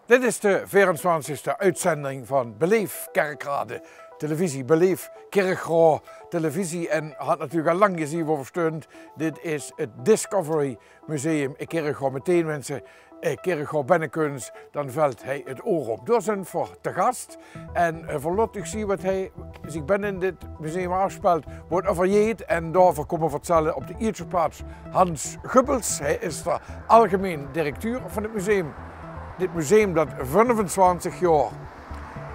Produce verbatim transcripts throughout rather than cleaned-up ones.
Dit is de veerentwintigste uitzending van Beleef Kerkrade Televisie, Beleef Kirchroa Televisie. En had natuurlijk al lang gezien wo v'r stönt. Dit is het Discovery Museum. Ik Kirchroa meteen, mensen, ik Kirchroa binnenkuns, dan velt hij het oor op. Daar zijn v'r te gast. En eh, v'r laot uch zien wat hij zich binnen dit museum afspeelt, wo het over jeet. En daarvoor komen we vertellen op de eerste plaats Hans Gubbels. Hij is de algemeen directeur van het museum. Dit museum dat vijfentwintig jaar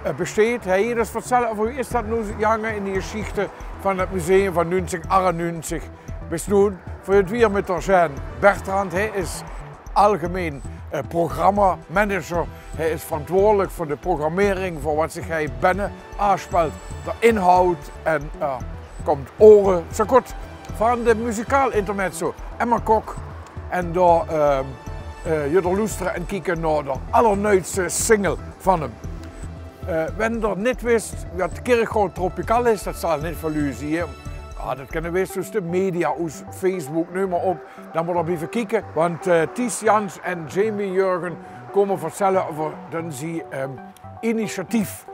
eh, besteedt. Hij is vertellen over wie is dat nu jange in de geschichte van het museum van negentien achtennegentig bis noe. V'r het weer met Jean Bertrand. Hij is algemeen eh, programmamanager. Hij is verantwoordelijk voor de programmering, voor wat zich hij binnen afspeelt, de inhoud en eh, komt oren zo kort van de muzikaal intermezzo Emma Kok. En daar eh, eh, je door loesteren en kijken naar de allernieuwste single van hem. Eh, wen d'r net wist wat Kirchroa Tropical is, dat zal net veur u zien. Ah, dat kunnen we dus de media, us Facebook, neum maar op. Dan moet er blijven kijken, want eh, Ties Jans en Jamie Jurgen komen vertellen over dan zie ehm, initiatief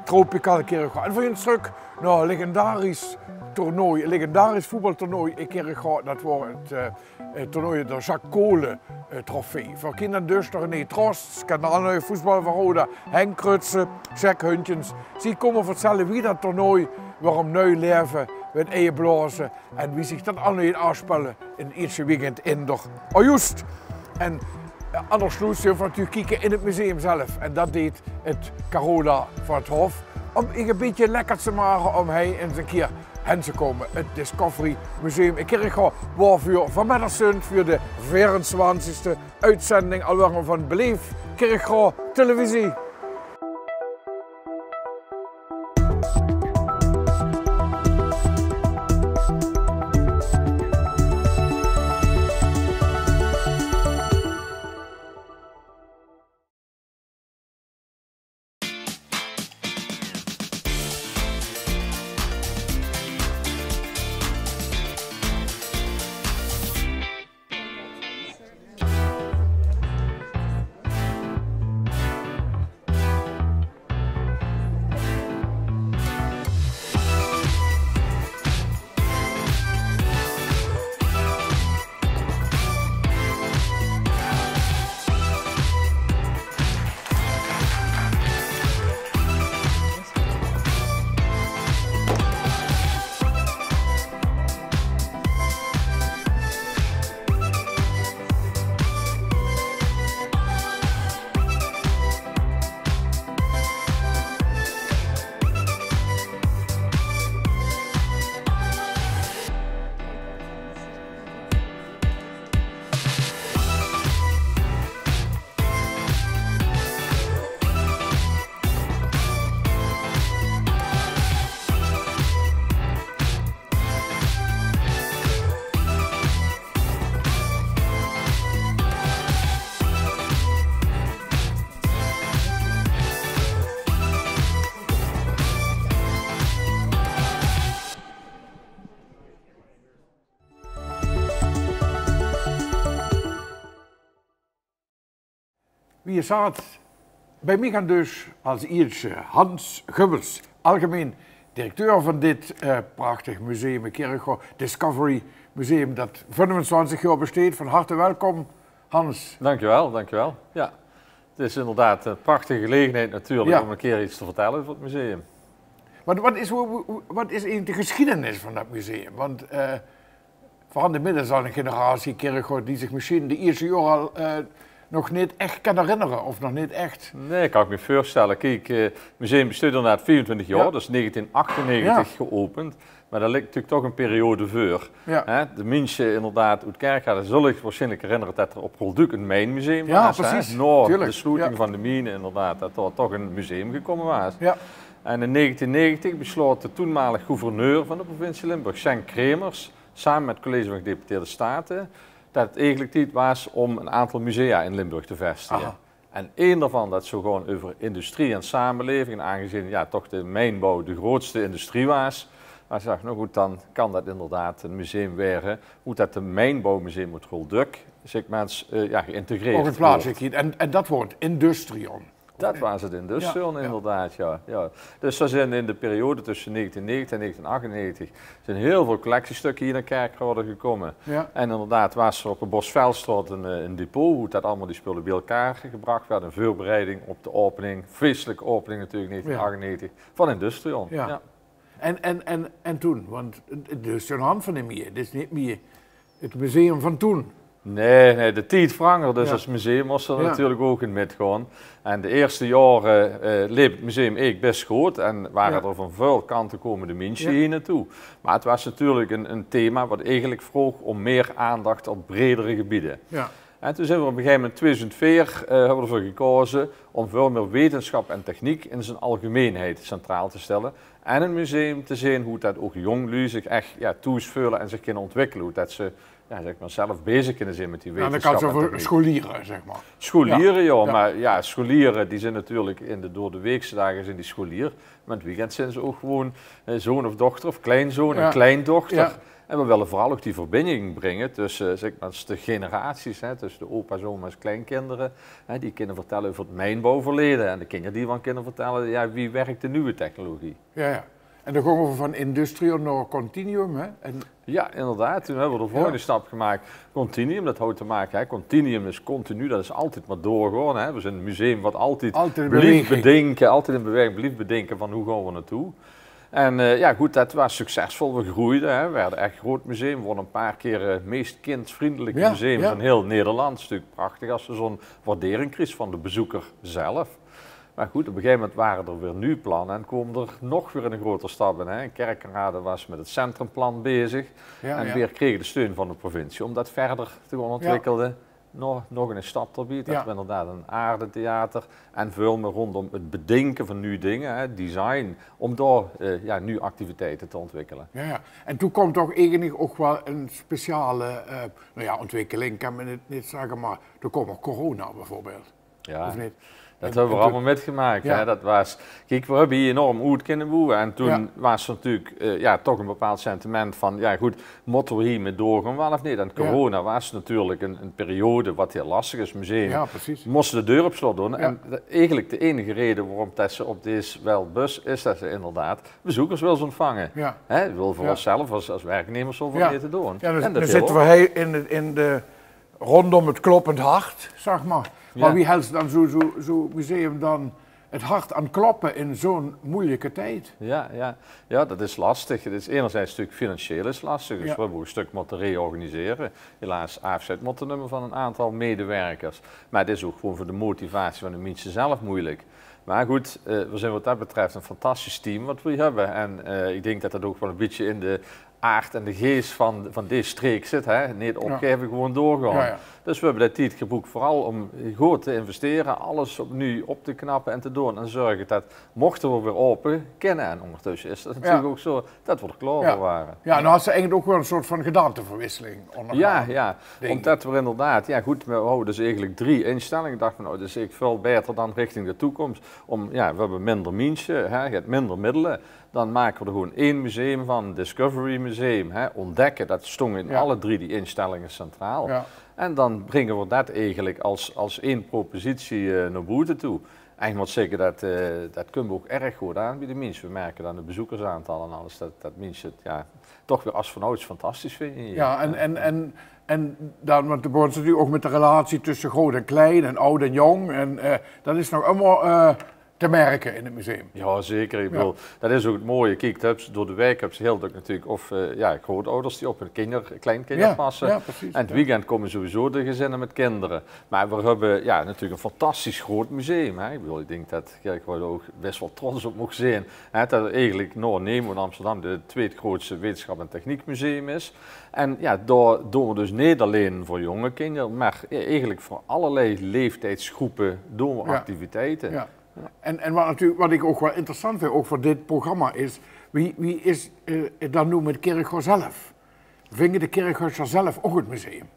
Tropical Kirchroa. En v'r gaan terug naar een legendarisch toernooi, een legendarisch voetbaltoernooi in Kirchroa. Dat was het eh, eh, toernooi de Jacques Kolen eh, trofee. V'r kennen dus de René Trost, kennen alle voetbalverhoder, Henk Krutsen, Jack Huntjens. Zij komen vertellen wie dat toernooi, waarom neu leven, werd eie blazen en wie zich dat allemaal afspeelde in het eerste weekend in de augustus. En eh, anders sloes je van natuurlijk kijken in het museum zelf. En dat deed het Carola van het Hof. Om je een beetje lekker te maken om hij eens een keer hen te komen. Het Discovery Museum in Kirchroa, waarvoor vanmiddag zit voor de veerentwintigste uitzending alweer van Beleef Kirchroa Televisie. Wie je zaat, bij mij gaan dus als eerste Hans Gubbels, algemeen directeur van dit eh, prachtig museum, Kirchroa Discovery Museum, dat vijfentwintig jaar besteedt. Van harte welkom, Hans. Dankjewel, dankjewel. Ja, het is inderdaad een prachtige gelegenheid natuurlijk om een keer iets te vertellen over het museum. Wat, wat, is, hoe- hoe- wat is eigenlijk de geschiedenis van dat museum? Want eh, v'r hadde inmiddels al een generatie Kirchroa die zich misschien de eerste jaren al eh, nog niet echt kan herinneren of nog niet echt. Nee, kan ik me voorstellen. Kijk, eh, het museum besteedt inderdaad vijfentwintig jaar, ja, dat is negentien achtennegentig geopend. Maar daar ligt natuurlijk toch een periode voor. Ja. Hè? De mensen inderdaad uit Kirchroa zullen zich waarschijnlijk herinneren dat er op Rolduc een mijnmuseum was. Hè? Precies. Na de sluiting van de mine inderdaad, dat er toch een museum gekomen was. Ja. En in negentien negentig besloot de toenmalig gouverneur van de provincie Limburg, Sjeng Kremers, samen met het college van gedeputeerde staten, dat het eigenlijk tijd was om een aantal musea in Limburg te vestigen. Aha. En één daarvan, dat zou gaan over industrie en samenleving. En aangezien ja, toch de mijnbouw de grootste industrie was, Hae zag, nou good, dan kan det inderdaad ein museum waere, wie det de Mijnbouwmuseum oet Rolduc, zègk mer ins, eh, ja, geïntegreerd weurt. Ouch in plaats hie. En, en det woort Industrion. Det waas 't Industrion, ja, inderdaad, ja. Ja. Dus d'r zeen in de periode tösse negentien negentig en negentien achtennegentig zeen hiel väöl collectiestökker hie nao Kirchrode gekómme. Ja. En inderdaad waas d'r op de Bosveldstraot ein, eh, ein depot, wie det allemaol die spulle bie-ein gebrach woort, ein veurbereiding op de opening, feestelike opening natuurlik, negentien achtennegentig, van Industrion. Ja. Ja. En, en, en, en toen, want 't, 't is zo'n hand van de mier, 't is neet mier 't museum van toen. Nae, nae, de tied verangerde, dus es museum mós se natuurlik ouch in mitgaon. En de ierste jaore, eh, leep 't museum eigelik bès good en wore d'r van väöl kante kómmende minsje hie naotoe. Mer 't waas natuurlik ein, ein thema wat eigelik vroog óm mier aandach op bredere gebiede. Ja. En toen zeen v'r op ein gegaeve moment, tweeduizend veer, eh, höbbe v'r d'rveur gekaoze óm väöl mier wetenschap en techniek in zien algemeinheid centraal te stelle. En ein museum te zeen wie det ouch jóng luuj zich ech, ja, thoes veule en zich kinne ontwikkele. Wie det ze, ja, zègk mer, zelf bezig kinne zeen mit die wetenschap en techniek. Ja, dan kans se euver scholiere, zègk mer. Scholiere, ja, mer ja, scholiere die zeen natuurlik in de doordeweekse daag zeen die scholier. Mer in 't weekend zeen ze ouch gewoon, eh, zoon of dochter of kleinzoon en kleindochter. Ja. En v'r wille veural ouch die verbinjing bringe tösse, zègk mer, de generaties, hè, tösse de opa's, oma's, kleinkinder, hè, die kinne vertelle euver 't mijnbouwverleje en de kinder die dan kinne vertelle, ja, wie wirk de nuuje technologie. Ja, ja. En dan gonge v'r van Industrion nao Continuum, hè? En ja, inderdaad. Toen höbbe v'r de volgende stap gemaak. Continuum, det haet te make, hè. Continuum is continu, det is altied mer doorgaon, hè. V'r zeen ein museum wat altied blief bedinke, altied in beweging, blief bedinke van wie gaon v'r nao toe. En, eh, ja, good, det waas succesvol. V'r greujde, hè. V'r woorte ech groot museum. V'r wónne ein paar kier, eh, meest kindvriendelike museum van hiel Nederland. Is natuurlik prachtig es se zo'n waardering kriegs van de bezoeker zelf. Mer good, op ein gegaeve moment wore d'r weer nuuj planne en kwaam d'r nog weer ein groter stap in, hè. In Kirchrode waas mit 't centrumplan bezig. Ja, en weer krege v'r de steun van de provincie óm det wiejer te gaon ontwikkele. Nog, nog ein stap d'rbie, det v'r inderdaad ein aardetheater en väöl mier róndóm 't bedinke van nuuj dinger, hè, design, óm dao, eh, ja, nuuj activiteite te ontwikkele. Ja, ja. En toen kwaam toch eigelik ouch waal ein speciale, eh, nou ja, ontwikkeling, kan me neet, neet zègke, mer toen kwaam ouch corona bieveurbeeld. Ja, of neet? Det höbbe v'r allemaol mitgemaak, hè. Det waas, kiek, v'r höbbe hie enorm oet kinne boewe. En toen waas natuurlik, eh, ja, toch ein bepaald sentiment van, ja, good, mótte v'r hie mit doorgaon, waal of neet? En corona waas natuurlik ein, ein periode wat hiel lastig is. Museum mós de deur op slot doon. En de, eigelik de einige raeje waoróm det se op dees welt bès, is det se inderdaad bezeukers wils ontvange. Hè, v'r wille veur ós zelf es, es werknemers zoveel mier te doon. Ja, dan zitte v'r hie in de, in de róndóm 't kloppend hart, zègk mer. Mer wie hèls se dan zo'n, zo'n, zo'n museum dan 't hart aan 't kloppe in zo'n meujelike tied? Ja, ja. Ja, det is lastig. 't Is enerzijds natuurlik financieel is lastig, dus v'r höbbe ouch ein stök mótte reorganisere. Helaas aafsjeid mótte numme van ein aantal medewerkers. Mer 't is ouch gewoon veur de motivatie van de minsje zelf meujelik. Mer good, eh, v'r zeen wat det betröf ein fantastisch team wat v'r höbbe. En, eh, ich dink det det ouch waal ein bietje in de aard en de geis van, van dees streek zit, hè? Neet opgaeve, gewoon doorgaon. Ja, ja. Dus v'r höbbe dae tied gebroek veural óm good te investere, alles opnuuj op te knappe en te doon en zörge det, mochte v'r weer ope kinne, en óngertösse is det natuurlik ouch zo, det v'r d'r klaor veur wore. Ja, dan has se eigelik ouch waal ein soort van gedaanteverwisseling óngergaon, dink ich. Ja, ómdet v'r inderdaad, ja good, v'r hawwe dus eigelik drie instellinge. Ich dach van, oh, det is eigelik väöl baeter dan richting de toekóms. Óm, ja, v'r höbbe minder minsje, hè, geer höbt minder middele. Dan make v'r d'r gewoon ein museum van, Discovery Museum, hè, ontdekke. Det stóng in alle drie die instellinge centraal. Ja. En dan bringe v'r det eigelik es, es ein propositie, eh, nao boete toe. En ich mót zègke, det, eh, det kump ouch erg good aan bie de minsje. V'r merke aan de bezeukeraantalle en alles, det, det minsje 't, ja, toch weer es vanouds fantastisch vinje hie. Ja, en, en, en, en dan, want de bóns natuurlik ouch mit de relatie tösse groot en klein en aad en jónk. En, eh, det is nog ummer, eh, te merke in 't museum. Ja, zeker. Ich bedoel, det is ouch 't mooie. Kiek, det höbs se door de waek, höbs se hiel dök natuurlik of, eh, ja, grootouders die op hun kinder, kleinkinder passe. Ja, precies. En 't weekend kómme sowieso de gezinne mit kinder. Mer v'r höbbe, ja, natuurlik ein fantastisch groot museum, hè. Ich bedoel, ich dink det Kirchrode ouch bès waal trots op maag zeen, hè, det v'r eigelik nao Nemo in Amsterdam de twiede grootste wetenschap- en techniekmuseum is. En ja, dao doon v'r dus neet allein veur jónge kinder, mer eigelik veur allerlei leeftiedsgroepe doon v'r activiteite. Ja. En, en wat natuurlik, wat ich ouch waal interessant vinj, ouch veur dit programma, is: wie, wie is, eh, 't dan noe mit Kirchrode zelf? Vinje de Kirchroder zelf ouch 't museum?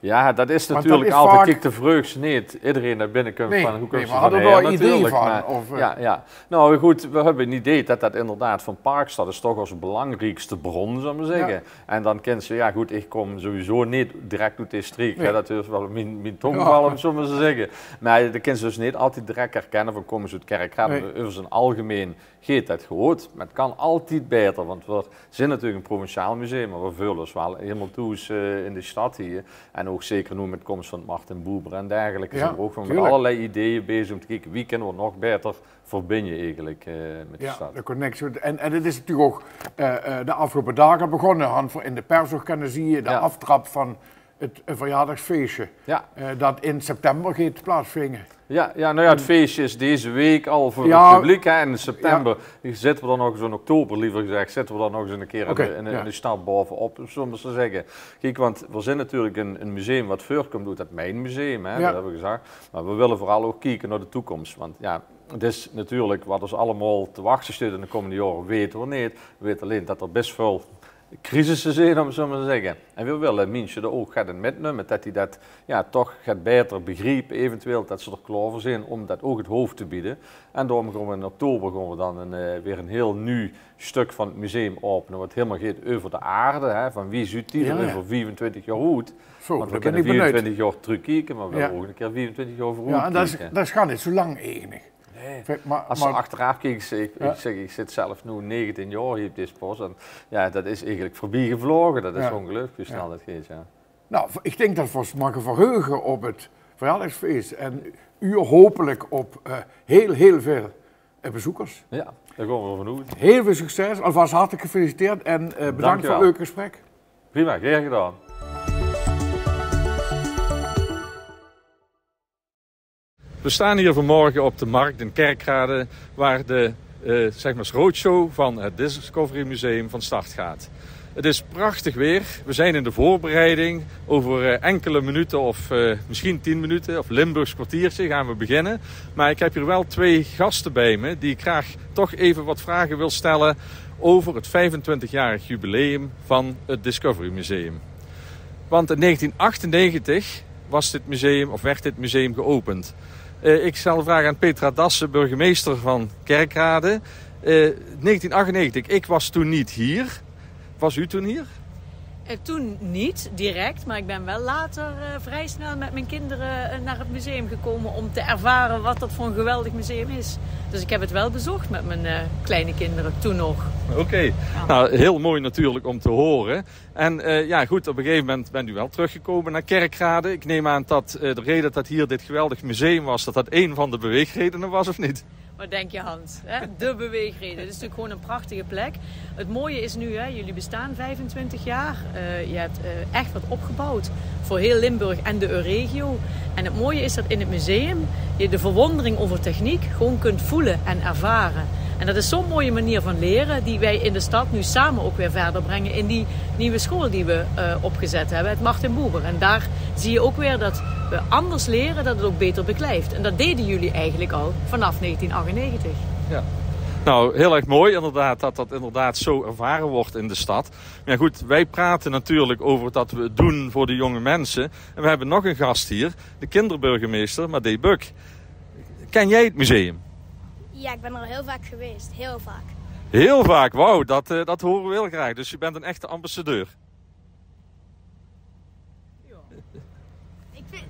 Ja, dat is natuurlik altied. Kiek, de vreug is neet iedereen dat binnekump van: hoe kump ze dao haer? Nae, maar hadde dao 'n idee van, of, eh? Ja, ja. Nou good, we höbbe 'n idee dat dat inderdaad van Parkstad is toch ós belangriekste bron, zólle we zègke. En dan kins se, ja good, ich kóm sowieso neet direk oet die streek, hè, dat is waal mien, mien tongval, óm 't zo maar te zègke. Maar dan kins se dus neet altied direk herkinne van: kómme ze oet Kerkrade? Euver zien algemein geit dat good, maar 't kan altied baeter, want we zeen natuurlik 'n provinciaal museum, maar we veule ós waal hielemaol thoes, eh, in de stad hie. En ouch zeker noe mit kóms van Martin Buber en dergelijke zeen we ouch mit allerlei ideeë bezig óm te kieke wie kinne we nog baeter verbinje eigelik, eh, mit de stad. Ja, de connectie. En, en 't is natuurlik ouch, eh, eh, de aafgeloupe daag al begós, höbbe we in de pers ouch kinne zeen, de aaftrap van 't, eh, verjaordagsfeesje, eh, dat in september geit plaatsvinje. Ja, ja, nou ja, 't feesje is deze week al veur 't publiek, hè. In september zitte we dan nog ins, in oktober liever gezag, zitte we dan nog ins 'ne kier in de, in de stad baovenop, zólle we maar te zègke. Kiek, want we zeen natuurlik 'n, 'n museum wat veurkump oet dat Mijn Museum, hè, dat höbbe we gezag. Maar we wille veural ouch kieke nao de toekóms. Want ja, 't is natuurlik wat ós allemaol te wachte steit in de kómmende jaore, weite we neet. We weite allein dat er bès väöl crisisse zeen, óm 't zo maar te zègke. En we wille minse d'r ouch get in mitnumme, dat die dat, ja, toch get baeter begriepe, eventueel dat ze d'r klaor veur zeen óm dat ouch 't hoof te beje. En daoróm gaon we in oktober gaon we dan 'n, eh, weer 'n hiel nuuj stök van 't museum aopene, wat hielemaol geit euver de aarde, hè, van wie zuut die d'r euver viefentwintig jaor oet. Want we kinne viefentwintig jaor trökkieke, maar we wille ouch 'ne kier viefentwintig jaor veuroet kieke. Ja, en dat is, dat is gaar neet zo lang eigelik. Nae. As se achteraaf kieks, ich, ich zègk, ich zit zelf noe negentien jaor hie op dees pos en ja, dat is eigelik veurbie gevlaoge. Dat is óngeluifelik wie snel dat geit, ja. Nou, ich dink dat we ós moge verheuge op 't verjaordagsfees en u hopelik op, eh, hiel, hiel väöl, eh, bezeukers. Ja, dao gaon we van oet. Hiel väöl succes, alvas hartelik gefeliciteerd en, eh, bedank veur 't leuke gesprek. Prima, gaer gedaon. We staan hier vanmorgen op de markt in Kerkrade, waar de, eh, zeg maar, roadshow van het Discovery Museum van start gaat. Het is prachtig weer. We zijn in de voorbereiding. Over, eh, enkele minuten of, eh, misschien tien minuten of Limburgs kwartiertje gaan we beginnen. Maar ik heb hier wel twee gasten bij me die ik graag toch even wat vragen wil stellen over het vijfentwintigjarig jubileum van het Discovery Museum. Want in negentien achtennegentig was dit museum, of werd dit museum geopend. Eh, ik stel de vraag aan Petra Dassen, burgemeester van Kerkrade. Eh, negentien achtennegentig, ik was toen niet hier. Was u toen hier? Eh, toen niet direct, maar ik ben wel later, eh, vrij snel met mijn kinderen, eh, naar het museum gekomen om te ervaren wat dat voor een geweldig museum is. Dus ik heb het wel bezocht met mijn, eh, kleine kinderen toen nog. Oké. Ja. Nou, heel mooi natuurlijk om te horen. En, eh, ja, goed, op een gegeven moment bent u wel teruggekomen naar Kerkrade. Ik neem aan dat, eh, de reden dat hier dit geweldig museum was, dat dat een van de beweegredenen was, of niet? Wat denk je, Hans? Hè? De beweegreden. Het is natuurlijk gewoon een prachtige plek. Het mooie is nu, hè, jullie bestaan vijfentwintig jaar. Eh, je hebt, eh, echt wat opgebouwd voor heel Limburg en de Euregio. En het mooie is dat in het museum je de verwondering over techniek gewoon kunt voelen en ervaren. En dat is zo'n mooie manier van leren, die wij in de stad nu samen ook weer verder brengen in die nieuwe school die we, eh, opgezet hebben, het Martin Buber. En daar zie je ook weer dat we anders leren, dat het ook beter beklijft. En dat deden jullie eigenlijk al vanaf negentien achtennegentig. Ja. Nou, heel erg mooi inderdaad dat dat inderdaad zo ervaren wordt in de stad. Maar ja, goed, wij praten natuurlijk over dat we het doen voor de jonge mensen. En we hebben nog een gast hier, de kinderburgemeester, Madé Buck. Ken jij het museum? Ja, ik ben er al heel vaak geweest. Heel vaak. Heel vaak, wauw, dat, eh, dat horen we heel graag. Dus je bent een echte ambassadeur. Ik vind,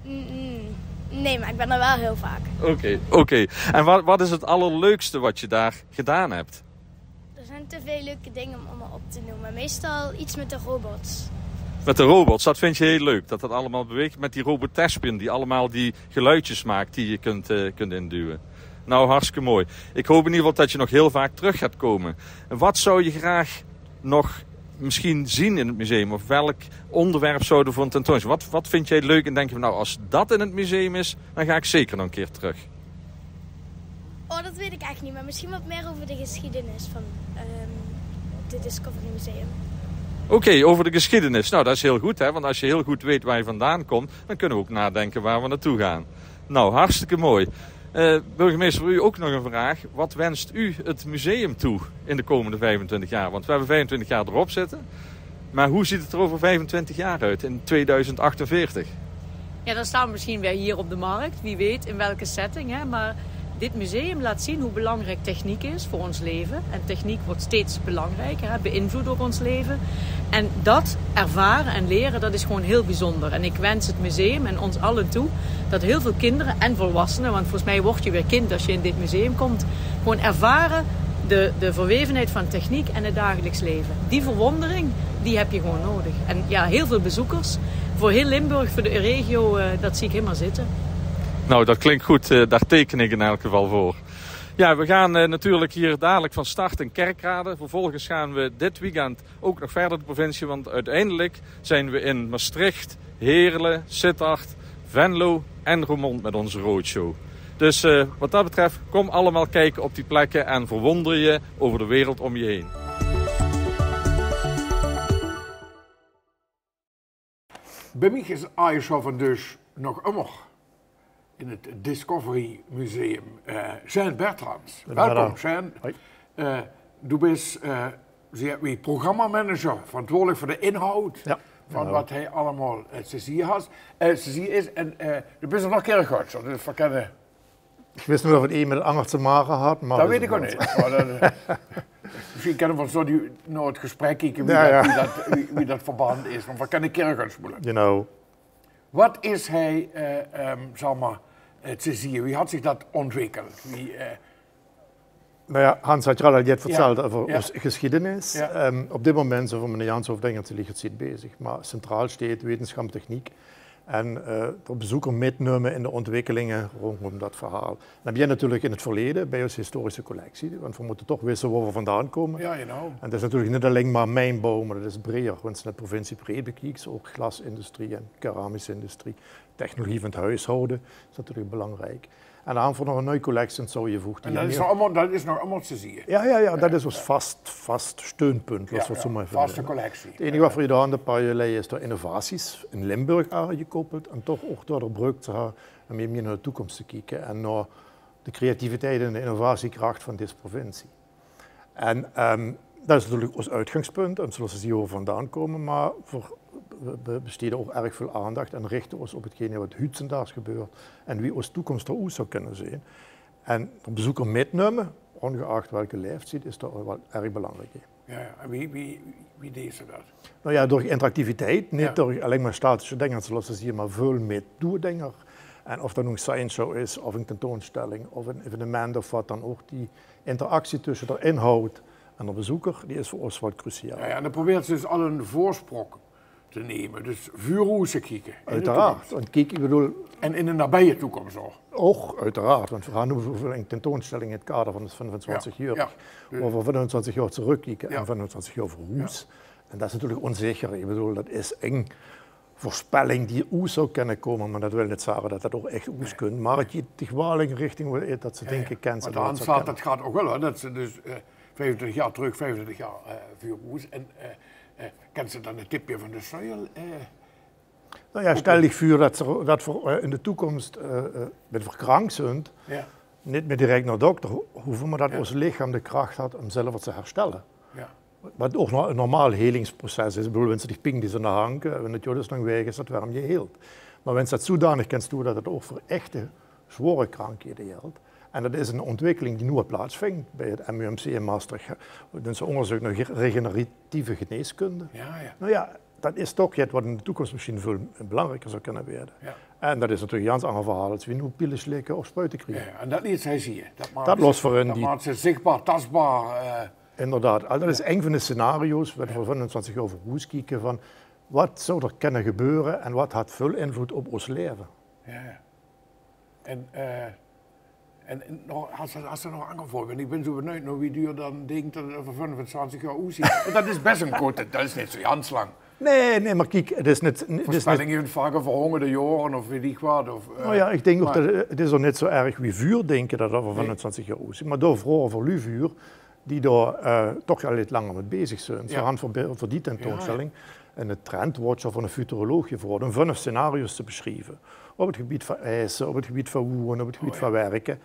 mm, mm, nee, maar ik ben er wel heel vaak. Oké, oké. En wat, wat is het allerleukste wat je daar gedaan hebt? Er zijn te veel leuke dingen om allemaal op te noemen. Meestal iets met de robots. Met de robots, dat vind je heel leuk, dat dat allemaal beweegt. Met die robot Thespian, die allemaal die geluidjes maakt die je kunt, eh, kunt induwen. Nou, hartstikke mooi. Ik hoop in ieder geval dat je nog heel vaak terug gaat komen. En wat zou je graag nog misschien zien in het museum? Of welk onderwerp zouden we voor een tentoonstelling? Wat, wat vind jij leuk en denk je van: nou, als dat in het museum is, dan ga ik zeker nog een keer terug? Oh, dat weet ik eigenlijk niet, maar misschien wat meer over de geschiedenis van, ehm, het Discovery Museum. Oké, over de geschiedenis. Nou, dat is heel goed, hè? Want als je heel goed weet waar je vandaan komt, dan kunnen we ook nadenken waar we naartoe gaan. Nou, hartstikke mooi. Eh, burgemeester, voor u ook nog een vraag. Wat wenst u het museum toe in de komende vijfentwintig jaar? Want we hebben vijfentwintig jaar erop zitten. Maar hoe ziet het er over vijfentwintig jaar uit, in tweeduizend achtenveertig? Ja, dan staan we misschien weer hier op de markt. Wie weet in welke setting, hè? Maar dit museum laat zien hoe belangrijk techniek is voor ons leven. En techniek wordt steeds belangrijker, hè, beïnvloedt ook ons leven. En dat ervaren en leren, dat is gewoon heel bijzonder. En ik wens het museum en ons allen toe dat heel veel kinderen en volwassenen, want volgens mij word je weer kind als je in dit museum komt, gewoon ervaren de, de verwevenheid van techniek en het dagelijks leven. Die verwondering, die heb je gewoon nodig. En ja, heel veel bezoekers. Voor heel Limburg, voor de regio, eh, dat zie ik helemaal zitten. Nou, dat klinkt goed. Eh, daar teken ik in elk geval voor. Ja, we gaan eh, natuurlijk hier dadelijk van start in Kerkrade. Vervolgens gaan we dit weekend ook nog verder de provincie, want uiteindelijk zijn we in Maastricht, Heerlen, Sittard, Venlo en Roermond met onze roadshow. Dus eh, wat dat betreft, kom allemaal kijken op die plekken en verwonder je over de wereld om je heen. Bij mich is aon taofel dus nog ummer in het Discovery Museum eh Sjeng Bertrands. Welkom, Sjeng. Hoi. Eh, doe bis eh, zie wie programmamanager, verantwoordelijk veur de inhoud van wat hei allemaol eh, te zieë has, eh, te zieë is. En eh doe bis ouch nog kirchhösjer, dus we kenne Ich wis neet of het ein mit het anger te make had, maar dat weet ik ouch neet. Maar dat, eh, misschien kenne we zo die, nao het gesprek kieke wie, dat, wie, dat, wie, wie dat verband is. Want we kenne kirchhösjer moeilijk. Genau. Wat is hei, eh, ehm, zeg maar, eh, te zieë? Wie had zich dat ontwikkeld? Wie, eh, Nou ja, Hans had je al jet verteld over onze geschiedenis. Ehm, op dit moment zijn we met een Jans Hoofddinger te liggen bezig. Maar centraal staat wetenschap en techniek. En eh, de bezoeker mitnemen in de ontwikkelingen rondom dat verhaal. En dan heb je natuurlijk in het verleden bij onze historische collectie, want we moeten toch weten waar we vandaan komen. Ja, genau. En dat is natuurlijk niet alleen maar mijnbouw, maar dat is breder. Want in de provincie breed bekijks, ook glasindustrie en keramische industrie. Technologie van het huishouden is natuurlijk belangrijk. En dan voor nog een nieuw collectie zou je voegt. En dat is nog allemaal, dat is nog allemaal te zien. Ja, ja, ja, dat is ons vast, vast steunpunt, als we het zo maar even vaste collectie. Het enige wat we gedaan de paar jaar geleden is door innovaties in Limburg aangekoppeld en toch ook door de brug te gaan en meer, meer naar de toekomst te kijken en naar de creativiteit en de innovatiekracht van deze provincie. En ehm, dat is natuurlijk ons uitgangspunt, en zoals ze zien waar we vandaan komen, maar we, we besteden ook erg veel aandacht en richten ons op hetgene wat huudzendaags gebeurt en wie onze toekomst eruit zou kunnen zien. En de bezoeker mitnemen, ongeacht welke leeftijd, is daar wel erg belangrijk in. Ja, ja. En wie, wie, wie deed ze dat? Nou ja, door interactiviteit, niet door alleen maar statische dingen, zoals ze zien, maar veel meer doordingen. En of dat nu een science show is, of een tentoonstelling, of een evenement, of wat dan ook, die interactie tussen de inhoud en de bezoeker, die is voor ons wel cruciaal. Ja, ja, en dan probeert ze dus al een voorsprong te nemen. Dus vuuroes te kijken. Uiteraard. Want kijk, ik bedoel. En in de nabije toekomst al. Ook, uiteraard. Want we gaan nu voor een tentoonstelling in het kader van het vijfentwintig jaar. Ja. Waar we vijfentwintig jaar terugkijken en vijfentwintig jaar vooruit. En dat is natuurlijk onzeker. Ik bedoel, dat is eng voorspelling die oes zou kunnen komen, maar dat wil niet zeggen dat dat ook echt oes kunt. Maar het je toch wel in richting wil dat ze denken, kan ze dat. Want dat gaat ook wel, hè, dat ze dus eh, vijfentwintig jaar terug, vijfentwintig jaar eh, vuuroes. En eh, eh, kan ze dan een tipje van de sluier? Eh, nou ja, stel dich voor dat, ze, dat we eh, in de toekomst, eh, eh, met verkrank zijn, niet meer direct naar dokter hoeven, maar dat ons lichaam de kracht had om zelf te herstellen. Ja. Wat ook nog een normaal helingsproces is. Ik bedoel, wenn ze dich ping die ze aan de hank, eh, wenn het jodes lang weg is, dat werm je heelt. Maar wenn ze dat zodanig kent doen dat het ook voor echte zware krankheden geldt. En dat is een ontwikkeling die nu plaatsvindt bij het M U M C in Maastricht. Dat is een onderzoek naar regeneratieve geneeskunde. Ja, ja. Nou ja, dat is toch iets wat in de toekomst misschien veel belangrijker zou kunnen worden. Ja. En dat is natuurlijk een ganz ander verhaal als we nu pillen slikken of spuiten krijgen. Ja, en dat liet zij zien. Dat los voor hen die. Dat maakt ze zichtbaar, tastbaar. Eh, Inderdaad, dat is een van de scenario's waar we vijfentwintig jaar over hoes kijken van wat zou er kunnen gebeuren en wat had veel invloed op ons leven. Ja, ja. En, eh, en, en nog, als er, als er nog anger voorbeeld, ik ben zo benieuwd naar wie duur dan denkt dat het over vijfentwintig jaar oes is. Dat is best een korte, dat is niet zo gans lang. Nee, nee, maar kijk, het is niet. Voorspelling heeft vaak over honderden jaren of weet ik wat. Of, eh, nou ja, ik denk ook dat het is ook niet zo erg wie vuur denken dat het over vijfentwintig jaar oes is. Maar door vrouw over vuur die daar eh, toch al iets langer mee bezig zijn. Ze gaan voor, voor die tentoonstelling en de trendwatcher van een futuroloog geworden om vijf scenario's te beschrijven. Op het gebied van eisen, op het gebied van wonen, op het gebied van werken.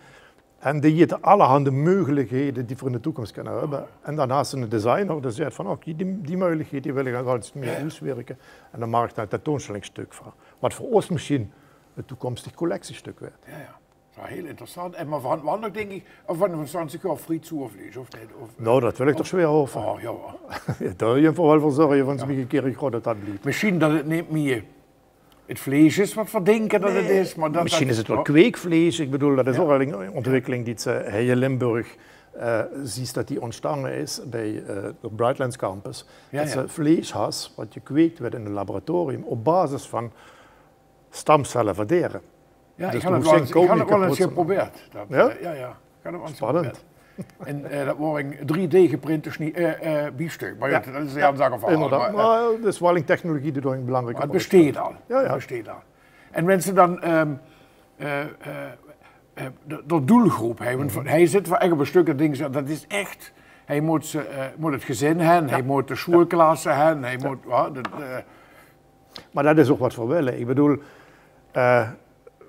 En die jeit allerhande meugelikhede die v'r in de toekoms kinne höbbe. En dan has se 'ne designer dae zaet van: "Oké, die, die meugelikhede die wil ich nog ins mieë oeswirke." En dan maak ich dao 'n tentoonstellingssjtök van. Wat veur ós mesjien 'n toekomstig collectiesjtök weurt. Jao, jao. Dat is waal hiel interessant. En mer v'r höbbe waal nog, dink ich, of van, van twintig jaor frietsoervleis, of neet? Of, eh, noe, dat wil ich toch zwaor hope. Oh, jao. Jao, dao mót ich waal veur zörge, van Smieke Kirchroa, dat dat blief. Mesjien dat 't neet mieë 't vleis is wat v'r dinke dat 't is, mer dat... Mesjien is 't waal kweekvleis. Ich bedoel, dat is ouch al 'n ontwikkeling die se hie in Limburg, eh, zuus, dat die óntstange is bie, eh, de Brightlands Campus. Jao, dat se vleis has wat gekweek weurt in 'n laboratorium op basis van stamcelle van dere. Jao, dus ich höb 't waal ins geprobeerd. Dat, eh, jao, jao. Spannend. En, eh, dat waor 'n drie D geprinte snie-, eh, eh, biefstuk. Mer jao, dat is 'n anger zaak. Inderdaad. Mer 't is waal 'n technologie die dao 'n belangrieke rol speelt. Jao, jao. 't Besteet al. En wen se dan, ehm, eh, eh, eh, de, de doelgroep, hè, want hie zit veur ech op 'n sjtök en dinks se, dat is ech, hie mót ze, eh, mót 't gezin hin, hie mót de sjoeëlklasse hin, hie mót, jao, dat, eh, Mer dat is ouch wat v'r wille. Ich bedoel, eh,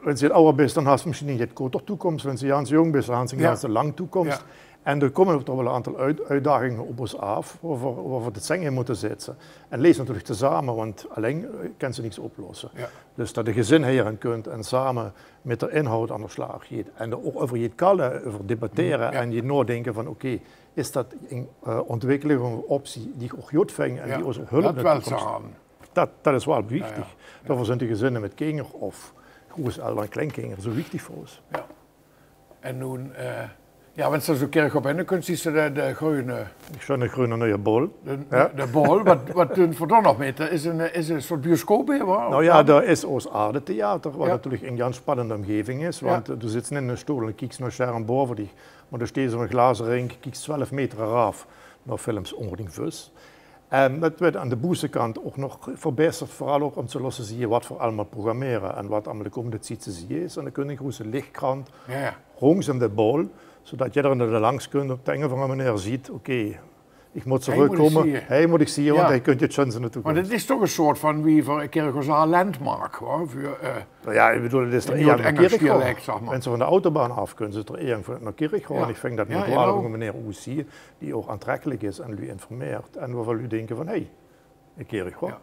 wen se get awwer bis, dan has se mesjien 'n get korter toekoms. Wen se gans jónk bis, dan has se 'n gans lang toekoms. En d'r kómme toch waal 'n aantal oet-, oetdaginge op ós aaf, woa v'r, woa v'r de zeng in mótte zitte. En leefs natuurlik tezame, want allein, eh, kins se niks oplosse. Dus dat de gezin hie-in kump en same mit d'r inhoud aan de slaag geit. En d'r ouch euver geit kalle, euver debattere en geit naodinke van: oké, is dat 'n, eh, ontwikkeling of 'n optie die ich ouch good vinj en die ós ouch hölp in de toekoms? Dat, dat is waal wichtig. Daoveur zint de gezinne mit kinger of groeëselder en kleinkinger zoe wichtig veur ós. Jao. En noe, eh, jao, wen se zoe Kirchroa binne kums, zuus se de, de greune... Sjoeën greune nuie bol. De, de bol, wat, wat doon v'r dao nog mit? Dat is 'n, is 'n soort bioscoop, hè, wa? Noe jao, dao is ós Aardetheater, wat natuurlik 'n gans spannende ómgeving is, want, eh, doe zits in 'ne sjtool en kieks nao sjerm baove dich. Mer doe steis op 'n glaze rink, kieks twelf meter eraaf nao films ónger dien vus. En dat weurt aan de boetekant ouch nog verbeterd, veural ouch óm te laote zieë wat v'r allemaol programmere en wat allemaol de kómmende tied te zieë is. En dan kins se 'n groeëte lichkrant róngs óm de bol, zoedat jedere dae d'r langs kump op de ein of anger meneer zuut: oké, ich mót trökkómme, hie mót ich zieë, want hie kump 't sjoeëns in de toekoms. Mer dat is toch 'n soort van wie veur Kirchroa 'n landmark, huur. Veur, eh, Noe jao, ich bedoel, 't is d'r eang nao Kirchroa. Wen se van de autobaan aaf kums, is 't d'r eang nao Kirchroa. En ich vinj dat mót waal op 'n meneer oetzieë die ouch aantrekkelik is en luuj informeert. En woa luuj dinke van: hey, 'n Kirchroa.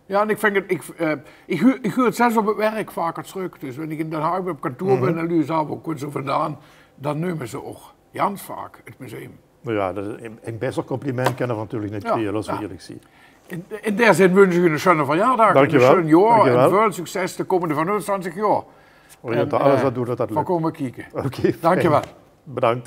Jao, en ich vinj 't, ich, eh, ich huur, ich huur 't zelfs op 't werk vaker trök. Dus wen ich in Den Haag op kantoor bin en luuj zage: wo kums se vandaan? Dan neume ze ouch gans vaak 't museum. Noe jao, dat is e, e baeter compliment kinne v'r natuurlik neet kriege, laote v'r ierlik zieë. In, in dae zin wunsj ich uch 'ne sjoeëne verjaordaag, 'n sjoeën jaor en väöl succes de kómmende vijfentwintig jaor. V'r gaon alles aan doon dat dat lök. V'r kómme kieke. Oké, fijn. Bedank.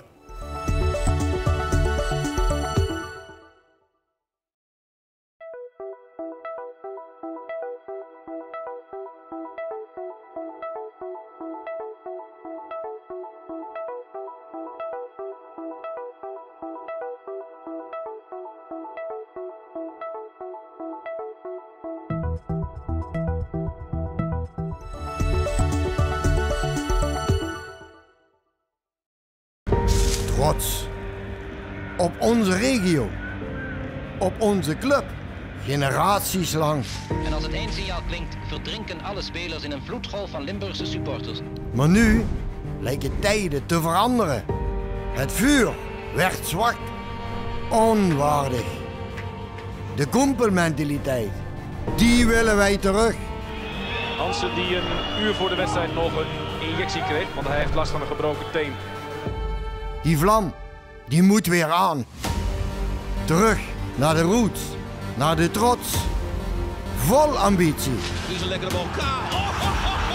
Trots op onze regio, op onze club, generaties lang. En als het einsignaal klinkt, verdrinken alle spelers in een vloedgolf van Limburgse supporters. Maar nu lijken tijden te veranderen. Het vuur werd zwak, onwaardig. De koempelmentaliteit, die willen wij terug. Hansen, die een uur voor de wedstrijd nog een injectie kreeg, want hij heeft last van een gebroken teen. Die vlam, die moet weer aan. Terug naar de roots, naar de trots. Vol ambitie. Dit is een lekkere bal. Ka-, oh, oh, oh,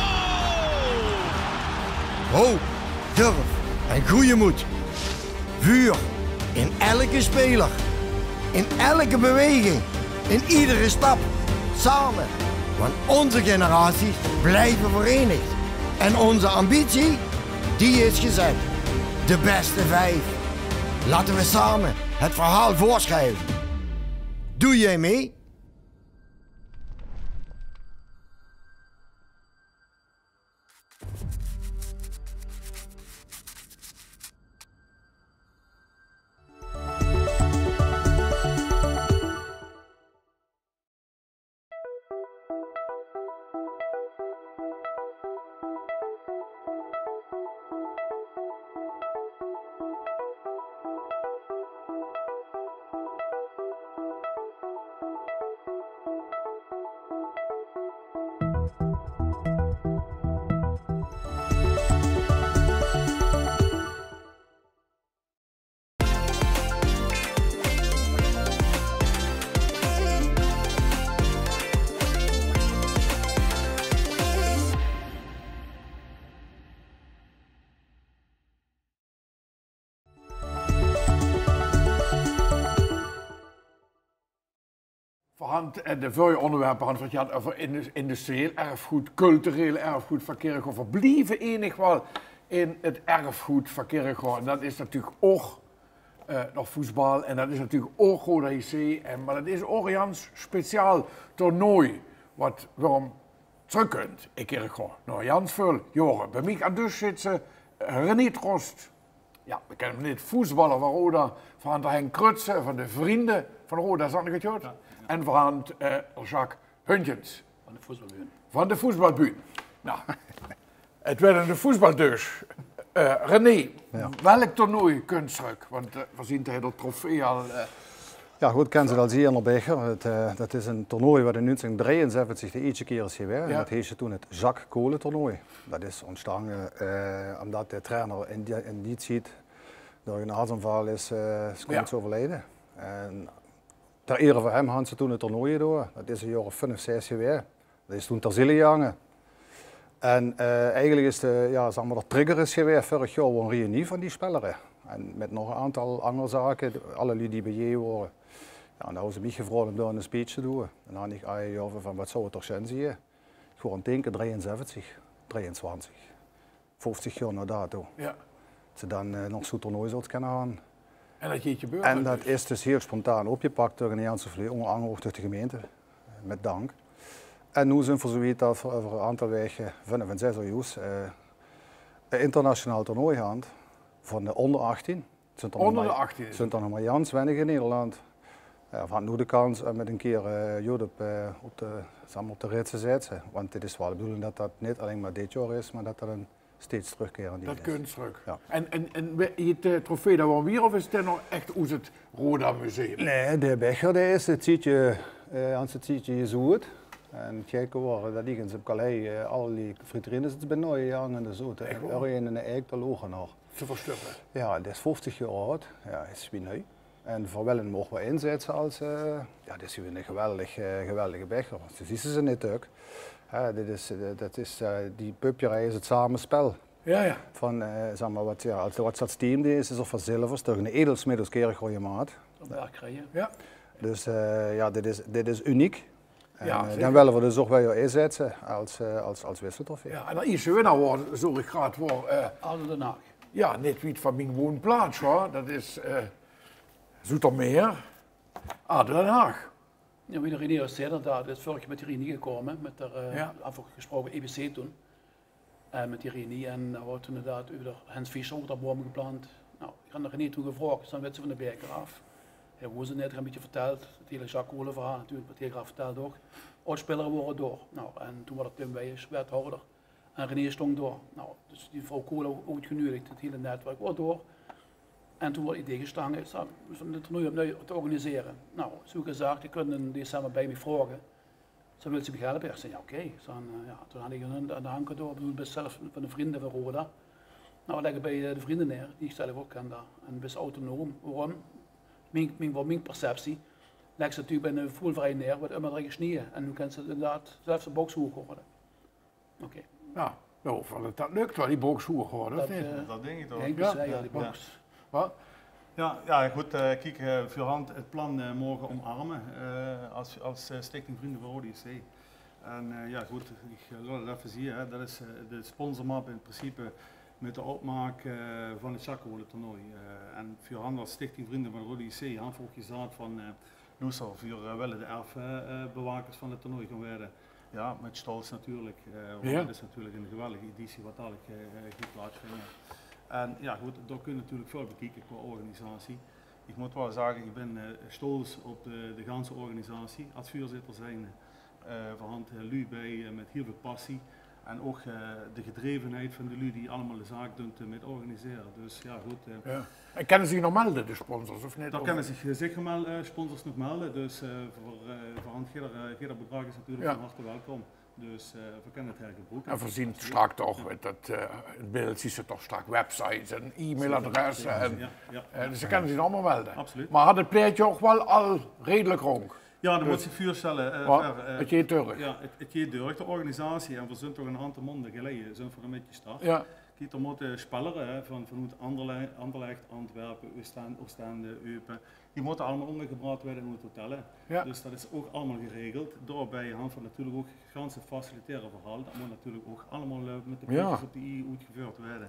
oh! Hoop, durf en goede moed. Vuur in elke speler, in elke beweging, in iedere stap. Samen, want onze generaties blijven verenigd. En onze ambitie, die is gezet. De beste vijf. Laten we samen het verhaal voorschrijven. Doe jij mee? Hant, eh, de vörrige óngerwerpe hant v'r 't gehad euver indus-, industrieel erfgood, cultureel erfgood van Kirchroa. V'r blieve eigelik waal in 't erfgood van Kirchroa. En dat is natuurlik ouch, eh, nog voetbal. En dat is natuurlik ouch Roda J C. En, mer dat is ouch e gans speciaal toernooi wat waorum trökkunt in Kirchroa. Nao gans väöl jaore. Bie mich aan de dösj zit, eh, René Trost. Jao, v'r kènne 'm neet, voetballer van Roda, van de Henk Krutse, van de Vrienden van Roda, zag ich 't good? Jao, jao. En van, eh, Jacques Huntjens. Van de voetbalbühne. Van de voetbalbühne. Noe, 't weurt 'n voetbaldösj. Eh, René, jao, welk toernooi kunt trök? Want, eh, v'r zeen 't hele trofee al, eh, Jao, good, kins 't al zeen, de becher. 't, eh, dat is e toernooi wat in nuungsieng drieënzèvestig de ierste kier is gewaes. En, jao, dat heette toen 't Jacques Kolen toernooi. Dat is óntstange, eh, ómdat de trainer in die, in die tied door 'n hartaanval is, eh, is, jao, kort euverleje. En ter ere van häöm hant ze toen 't toernooi gedaon. Dat is e jaor of vief, zès gewaes. Dat is toen ter ziele gegange. En, eh, eigelik is de, jao, zag mer, de trigger is gewaes vörig jaor, wo 'n reunie van die spelere. En mit nog 'n aantal anger zake, de, alle luuj die biejein wore. Jao, en dao hawwe ze mich gevraog óm dao 'n speech te doon. En dao hant ich aan gegaeve van: wat zou 't toch sjoen zeen? Ich weur aan 't dinke, drieënzèvestig, drieëntwintig, vieftig jaor nao dato. Jao. Dat ze dan, eh, nog zoe'n toernooi zólle kènne hant. En dat geit gebeure, dus. En dat is dus hiel spontaan opgepak door 'n ganse vloot, ónger angere ouch door de gemeinte. Eh, mit dank. En noe zeen v'r zoe wied dat v'r euver 'n aantal waeke, vief of zès jaor, eh, 'n internationaal toernooi hant van de ónger achttien. Ónger de achttien. Zunt d'r nog mer gans weinige in Nederland. Jao, v'r hant noe de kans óm mit 'ne kier, eh, good op, eh, op de, zag mer, op de rits te zètte. Want 't is waal de bedoeling dat dat neet allein mer dit jaor is, mer dat dat 'n steeds trökkerend ding is. Dat kunt trök. Jao. En, en, en we-, 't, eh, trofee, dat woor weer, of is 't nog ech oet 't Roda Museum? Nae, de becher, dae is 'n tiedje, eh, 'n ganse tiedje gezoejd. En 't gekke waor dat ich ins op Calais, eh, allerlei vitrines bön doorgegange en zoe. Ech waor? En örges in 'n eik te loge nog. Te verstuppe. Jao, dae is vieftig jaor aud. Jao, is wie nui. En v'r wille 'm ouch weer inzètte es, eh, jao, dit is weer 'ne geweldig, eh, geweldige becher. Ze zuus ze neet ök. Hè, dit is, eh, dat is, eh, die pupjerij is 't samespel. Jao, jao. Van, eh, zag mer, wat, jao, es, wat dat stiem is, is of van zilver, is toch 'n edelsmid oet Kirchroa gemaak. Op Berg kriege. Jao. Dus, eh, jao, dit is, dit is uniek. En, jao, eh, zeker. Dan wille v'r dus ouch weer inzètte es, eh, es, es wisseltrofee. Jao, en de ierste winnaar waor, zoe ich graad waor, eh, Ado Den Haag. Jao, neet wied van mien woonplaats, huur. Dat is, eh, Zoetermeer. Ado Den Haag. Jao, wie de René al zag, inderdaad, is vörig jaor mit de René gekómme, mit de, eh, jao, aafgesproke E B C toen. En mit die René en, eh, v'r hant toen inderdaad euver Hans Fischer ouch dao boum geplant. Noe, ich han de René toen gevraog, zag: wèt geer van de beker aaf? Hae woos 't neet, ich han 'm e bietje vertèld, 't hiele Jacques Kolen verhaol natuurlik, wat hae graag vertèld ouch. Aod-spelere wore dao. Noe, en toen waor d'r Tim Weijers wethouder. En René stóng dao. Noe, dus die vrouw Kolen ouch oetgeneudigd, 't hiele netwerk waor dao. En toen waor 't idee óntstange, is dat, van 't toernooi opnui te organisere. Noe, zoe gezag, geer kint in december bie mich vraoge. Ze wille mich helpe. Ich zag: jao, oké. Ich zag, eh, jao, toen han ich 'n, 'n aanbod, bedoel, bis zelf van de Vrienden van Roda. Noe, lègk 't bie, eh, de Vrienden neer, die ich zelf ouch kènde. En bis autonoom. Waorum? Mien, mien, waor mien perceptie. Lègk 't natuurlik bie 'ne voetbalverein neer, waat ummer d'r gesjnede. En noe kèns se inderdaad zelf de boks hoeag haoje. Oké. Jao, noe, of dat lök, waal, die boks hoeag haoje, of neet? Eh, dat dink ich toch. Henk, jao, zei al, die boks. Wat? Jao, jao, good, eh, kiek, eh, veurhand 't plan, eh, moge omarme, eh, es, es, eh, Stichting Vrienden van Roda J C. En, eh, jao, good, ich, eh, laot 't effe zeen, hè. Dat is, eh, de sponsormap in principe mit de opmaak, eh, van 't Jacques Kolen toernooi. Eh, en veurhand es Stichting Vrienden van Roda J C hant v'r ouch gezag van, eh, Loester, veer, eh, wille de erf, eh, eh, bewakers van 't toernooi gaon waere. Jao, mit stolz natuurlik, eh, want 't is natuurlik 'n geweldige editie wat dalik, eh, eh, geit plaatsvinje. En jao, good, dao kóns se natuurlik väöl bekieke qua organisatie. Ich mót waal zage, ich bön, eh, stolz op de, de ganse organisatie. Es veurzitter zijnde, eh, veurhand, eh, luuj bie, eh, mit hiel väöl passie. En ouch, eh, de gedrevenheid van de luuj die allemaol de zaak doon, eh, mit organisere. Dus jao, good, eh. Jao. En kènne ze zich nog melde, de sponsors, of neet? Dao kènne zich, eh, zeker mel-, eh, sponsors nog melde. Dus, eh, veur, eh, veur hant, jeder, eh, jeder bedrag is natuurlik, jao, van harte welkom. Dus, eh, veer kènne 't hergebroeke. En veer zeen straks toch, eh, dat, eh, in beeld zuus se toch straks websites en e-mailadresse. Zeker, zeker. En, jao, jao, eh, dus ze kènne zich allemaol melde. Absoluut. Mer hant 't plaetje ouch waal al redelik rónk? Jao, dan mós se dich veurstelle, eh, wat? Ver, eh, 't geit dörch. Jao, 't, 't geit dörch, de organisatie. En veer zeen toch 'n aantal maonde geleje zeen veer d'r mit gestart. Jao. Kiek, d'r mótte spellere, hè, van, vanoet Anderle-, Anderlecht, Antwerpen, Oostende, Oostende, Eupen. Die mótte allemaol óngergebraocht waere in oet hotelle. Ja. Dus dat is ouch allemaol geregeld. Daobie hant v'r natuurlik ouch 't ganse facilitaire verhaol. Dat mót natuurlik ouch allemaol, eh, mit de puntjes op de i oetgeveurd waere.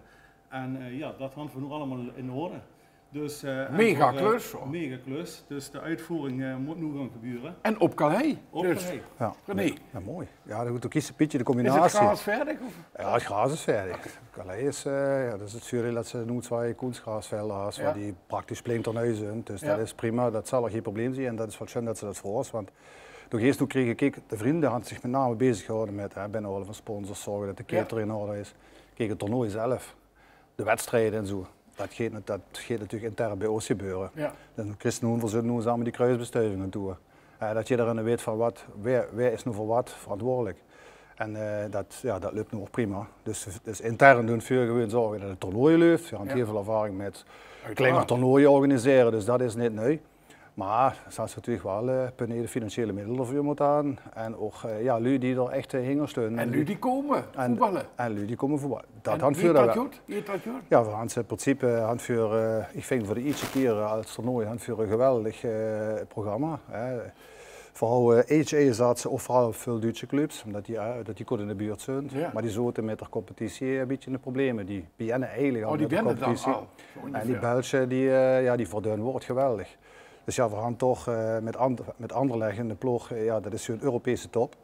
En, eh, ja, dat hant v'r noe allemaol in orde. Dus, eh, en veur, eh, megaklus, hoor. Megaklus. Dus de oetvoering, eh, mót noe gaon gebeure. En op Calais. Op Calais. Ja. René. Ja, mooi. Ja, good, doe kies e bietje de combinatie. Is 't graas vaerdig, of? Ja, 't graas is vaerdig. Calais is, eh, ja, dat is 't zuurdeil dat ze noe twieë koensgraasvelde has, die praktisch splinternuuj zunt. Dus dat is prima, dat zal ouch gee probleem zien. En dat is waal sjoen dat ze dat veur ós, want doe geis noe kriege, kiek, de vrunj hant zich mit name bezig gehaoje mit, hè, binnehaole van sponsors, zörge dat de catering in orde is. Kiek, 't toernooi zelf, de wedstrieje en zoe. Dat geit, dat geit natuurlik intern bie ós gebeure. Ja. Dan kries noe, v'r zunt noe same die kruisbestuiving aan 't doon. Eh, dat jederein weit van wat, wae, wae is noe veur wat verantwoordelik. En, eh, dat, ja, dat löp noe ouch prima. Dus, dus intern doon v'r gewoon zörge dat 't toernooi löp. V'r hant hiel väöl ervaring mit kleiner toernooie organisere, dus dat is neet nui. Mer d'r zal natuurlik waal, eh, per neet de financiële middel d'rveur mótte aan. En ouch, eh, ja, luuj die d'r ech, eh, hinger staon. En luuj die kómme voetballe. En luuj die kómme voetballe. Dat hant v'r waal. Jeit dat good? Ja, v'r hant in principe, hant v'r, eh, ich ving veur de ierste kier, eh, es toernooi hant v'r e geweldig, eh, programma, hè. V'r houwe, eh, H A zat ze ouch veural väöl Duitse clubs, ómdat die, eh, dat die good in de buurt zunt. Ja. Mer die zote mit d'r competitie e bietje in de probleme. Die beginne eigelik al mit de competitie. En die Belsje, die, eh, ja, die verdeune v'r geweldig. Dus ja, v'r hant toch, eh, mit An-, mit Anderlecht in de ploog, eh, ja, dat is gewoon Europese top.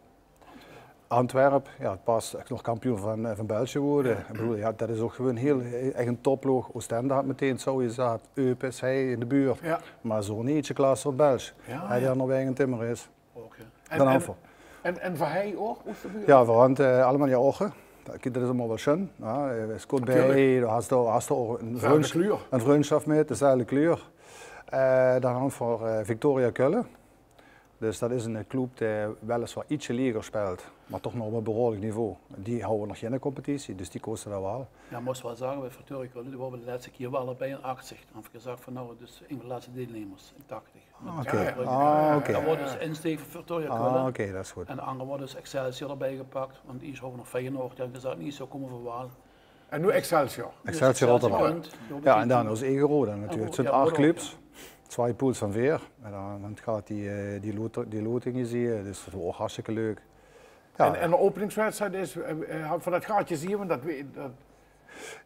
Antwerp, ja, pas nog kampioen van, eh, van Belsje gewore. Ich bedoel, ja, dat is ouch gewoon hiel, eh, ech 'n topploog. Oostende hant metein zoe gezag, Eupen is hie in de buurt. Ja. Mer zoe'n ierste klasse van Belsj. Ja, hè, die nog wege timmer is. Oké. En, en, en, en veur hie ouch, Oostende? Ja, v'r hant, eh, Alemannia Oochen. Dat, dat is allemaol waal sjoen. Ja, eh, is good bie, doe has, doe has ouch 'n vrundsj-, 'n vrundsjap mit, dezelfde kleur. Eh, dan hant v'r, eh, Viktoria Köln. Dus dat is 'n club dae weliswaar ietsje laeger speelt, mer toch nog op e behuuerlik niveau. Die houwe nog gein competitie, dus die koste dao waal. Ja, mós waal zage, bie Viktoria Köln, die wore v'r de lèste kier waal d'rbie in achtzig. Dan höb ich gezag van, noe, dus ein van de lèste deilnummers in tachtig. Ah, oké. Ah, oké. Dat waor dus insteek veur Viktoria Köln. Ah, oké, dat is good. En de anger waor dus Excelsior d'rbie gepak, want iers houwe v'r nog Feyenoord, die hant gezag, nae, zoe kómme v'r waal. En noe Excelsior. Excelsior Rotterdam. Ja, en dan ós eige Roda natuurlik. 't Zunt ach clubs, twieë pools van veer. En dan, dan geit die, eh, die loting, die loting zeen, dus dat waor ouch hartstikke leuk. Ja. En, en de openingswedstrijd is, eh, eh, van dat gaatje zeen v'r dat we, dat,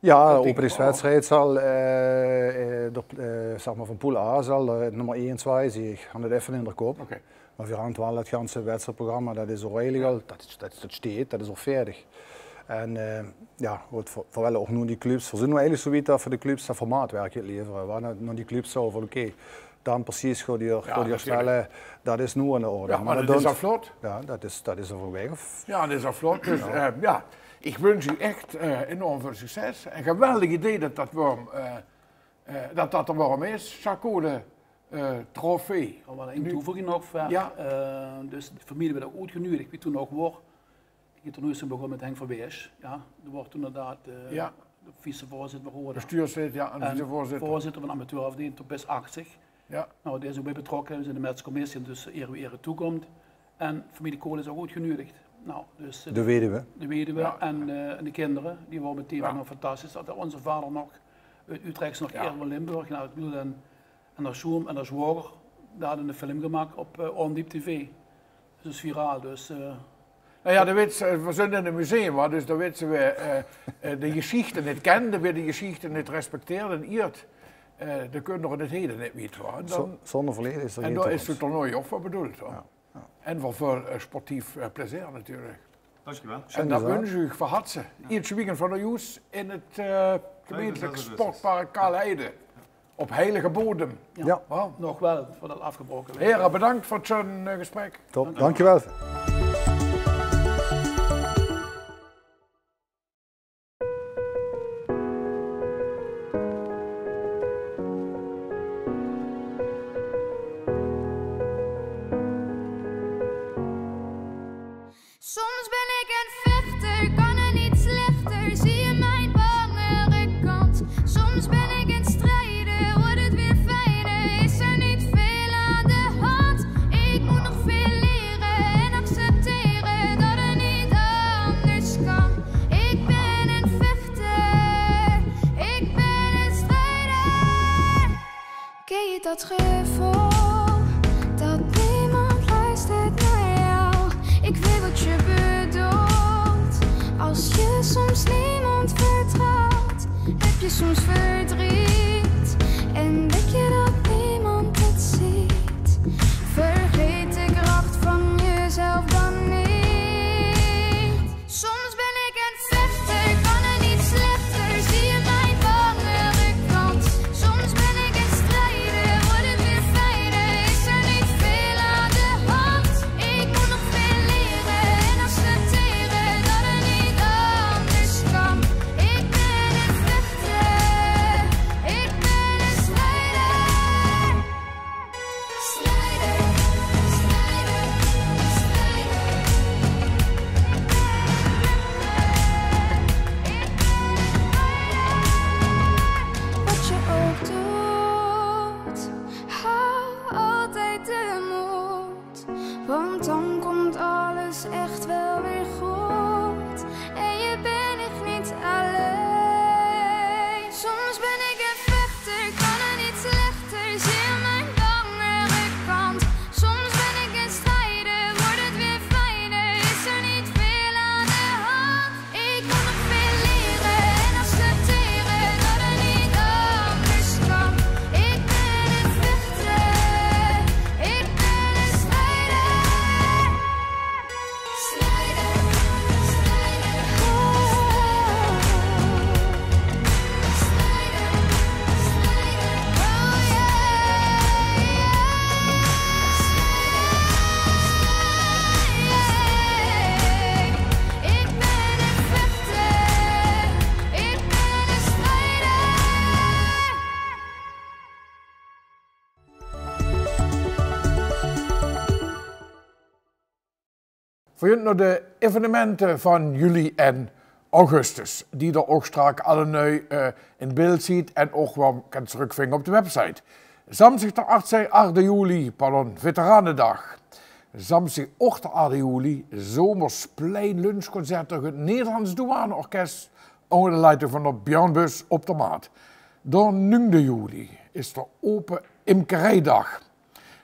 ja, de openingswedstrijd zal, eh, eh, de, eh, zeg mer, van pool A zal, eh, nummer ein en twieë, zeen ich, hant 't effe in de kop. Oké. Mer v'r hant waal dat ganse wedstrijdprogramma, dat is ouch eigelik al, dat is, dat, dat steit, dat is ouch vaerdig. En, eh, ja, good, v'r, v'r wille ouch noe die clubs, v'r zunt noe eigelik zoe wied dat v'r de clubs dat formaatwerk gaon levere. V'r hant noe die clubs zoe van, oké, dan precies gaon die, gaon die spelle, dat is noe in orde. Ja, mer dat is al vlot. Ja, dat is, dat is al veur weg of. Ja, dat is al vlot. Dus, eh, ja, ich wunsj uch ech, eh, enorm väöl succes. Ein geweldig idee dat dat waor, eh, eh, dat dat d'r waor is. Sjaakkoele, eh, trofee. Ich hant waal ein toevoeging nog. Ja. Eh, dus de femilie woort ouch oetgenuuedig, wie toen ouch waor. Ich höb toen noe ins begós mit Henk van Weers. Ja, dae waor toen inderdaad, eh, de vicevoorzitter van Roda. Bestuurslid, ja, en vicevoorzitter. Voorzitter van de amateurafdeling tot bis achtzig. Ja. Noe, dae is ouch bie betrokke, is in de Metscommissie, dus ere wae ere toekómt. En femilie Kool is ouch oetgenuuedig. Noe, dus, eh, de weduwe. De weduwe en, eh, en de kinder, die wore metein van, fantastisch, dat ózze vader nog oet Utrecht nog ere van Limburg. Noe, ich bedoel, en, en häör zoon en häör zwaoger, die hant 'ne film gemaak op, eh, Ondiep T V. Dat is viraal, dus, eh. Noe ja, dat wits se, eh, v'r zunt in e museum, wa, dus dan wits se weer, eh, eh, de gesjiechte neet kint, dan weer de gesjiechte neet respecteert en iert. Eh, dan kóns se in 't hede neet wied, wa. Zónger verleje is d'r gein toekoms. En dao is 't toernooi ouch veur bedoeld, wa. Ja, ja. En veur väöl, eh, sportief, eh, plezeer natuurlik. Dankjewel. En dat wunsj ich uch van harte. Ierste weekend van de Joes in 't, eh, gemeintelijk sportpark Kaalheide. Op heilige bodem. Ja. Nog waal, veurdat 't aafgebraoke weurt. Here, bedank veur 't sjoen, eh, gesprek. Top, dankjewel. Soms bin ik aan 't vechte, kan 't neet slechter, zuus se mien bangere kant. Soms bin ik aan 't strijde, wuuert 't weer fijner, is d'r neet väöl aan de hand. Ik mót nog väöl liere en acceptere dat 't neet anders kan. Ik bin aan 't vechte. Dat gevoel dat niemand luistert naar jou. Ik weet wat je bedoelt. Als je soms niemand vertrouwt, heb je soms verdriet. En denk je dat niemand het ziet? Vergeet de kracht van jezelf dan niet. Soms ben ik een vechter, kan het niet slechter. Zie je mijn wangere kant? Soms ben ik een strijder, wordt het weer fijner. Is er niet veel aan de hand? Ik moet nog veel leren en accepteren dat het niet anders kan. Ik ben een vechter, ik ben een strijder. Strijder, strijder, strijder. Wat je ook doet, hou altijd de moed. Want dan komt alles echt wel weer goed. En je bent echt niet alleen. Soms ben ik een vechter, kan het niet slechter. Zie je mijn wangere kant? Soms ben ik een strijder, wordt het weer fijner. Is er niet veel aan de hand? Ik moet nog veel leren en accepteren dat het niet anders kan. Ik ben een vechter, ik ben een strijder. Strijder, strijder, strijder. Strijder, strijder. Oh yeah, yeah. Strijder, strijder, yeah. Ik ben een vechter, ik ben een strijder. Veur junt nog de evenemente van juli en augustus, die d'r ouch straks alle nui, eh, in beeld zeet en ouch waal kint trökvinge op de website. Samsdig d'r achtste, achte juli, pardon, Veteranendag. Samsdig ouch d'r achte juli, Zomersplein lunchconcert durch het Nederlands Douaneorkest ónger de leiting van d'r Björn Bus op de maat. D'r nuungde juli is d'r Ope Imkerijdag.